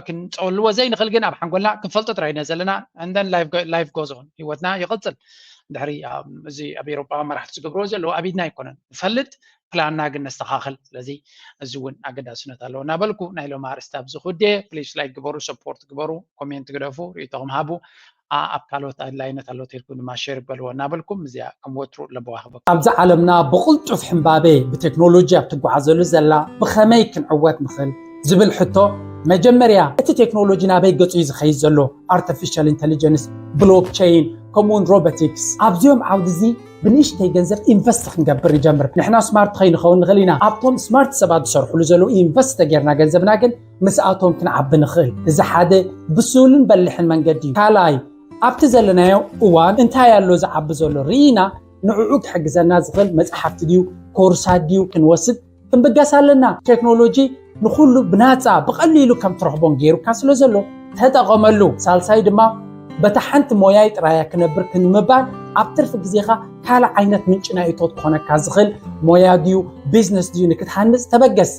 ክንፀልዎ ዘይንኽእል ግን ኣብ ሓንጎልና ክንፈልጦ ጥራይ ኢና ዘለና። And then life goes on ህይወትና ይቕፅል። ድሕሪ እዚ ኣብ ኤሮጳ መራሕቲ ዝገብርዎ ዘለዉ ኣብ ኢድና ኣይኮነን ንፈልጥ ፕላንና ግን ነስተኻኽል። ስለዚ እዚ እውን ኣገዳስነት ኣለዎ እናበልኩ ናይ ሎም ኣርስቲ ኣብዚ ክውድየ please like ግበሩ support ግበሩ comment ግደፉ ርእይቶኹም ሃቡ። ኣብ ካልኦት ኣድላይነት ኣሎ ተልኩም ድማ ሼር በልዎ እናበልኩም እዚኣ ከም ወትሩ ለበዋ ክበኩም። ኣብዚ ዓለምና ብቕልጡፍ ሕምባቤ ብቴክኖሎጂ ኣብ ትጓዓዘሉ ዘላ ብኸመይ ክንዕወት ንኽእል ዝብል ሕቶ መጀመርያ እቲ ቴክኖሎጂ ናበይ ገጹ እዩ ዝኸይድ ዘሎ? ኣርቲፊሻል ኢንተሊጀንስ፣ ብሎክቸይን ከምኡውን ሮቦቲክስ ኣብዚኦም ዓውዲ እዚ ብንእሽተይ ገንዘብ ኢንቨስት ክንገብር ንጀምር። ንሕና ስማርት ከይንኸውን ንኽእል ኢና ኣብቶም ስማርት ሰባት ዝሰርሕሉ ዘለዉ ኢንቨስት ተጌርና ገንዘብና ግን ምስኣቶም ክንዓቢ ንኽእል። እዚ ሓደ ብሱልን በልሕን መንገዲ እዩ። ካልኣይ ኣብቲ ዘለናዮ እዋን እንታይ ኣሎ ዝዓቢ ዘሎ ርኢና ንዕኡ ክሕግዘና ዝኽእል መፅሓፍቲ ድዩ ኮርሳት ድዩ ክንወስድ ክንብገስ ኣለና። ቴክኖሎጂ ንኹሉ ብናፃ ብቐሊሉ ከም ትረኽቦን ገይሩካ ስለ ዘሎ ተጠቐመሉ። ሳልሳይ ድማ በታ ሓንቲ ሞያይ ጥራያ ክነብር ክንምባል ኣብ ትርፊ ግዜኻ ካልእ ዓይነት ምንጪ ናይ እቶት ክኾነካ ዝኽእል ሞያ ድዩ ቢዝነስ ድዩ ንክትሃንፅ ተበገስ።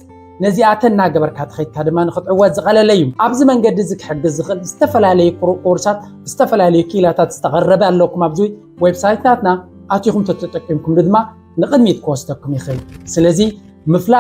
ነዚኣተን እናገበርካ ተኸይድካ ድማ ንክትዕወት ዝቐለለ እዩ። ኣብዚ መንገዲ እዚ ክሕግዝ ዝኽእል ዝተፈላለዩ ኮርሳት ብዝተፈላለዩ ክኢላታት ዝተቐረበ ኣለኩም ኣብዚ ዌብሳይት ናትና። ኣቲኹም ተተጠቂምኩም ድማ ንቕድሚት ክወስደኩም ይኽእል። ስለዚ ምፍላጥ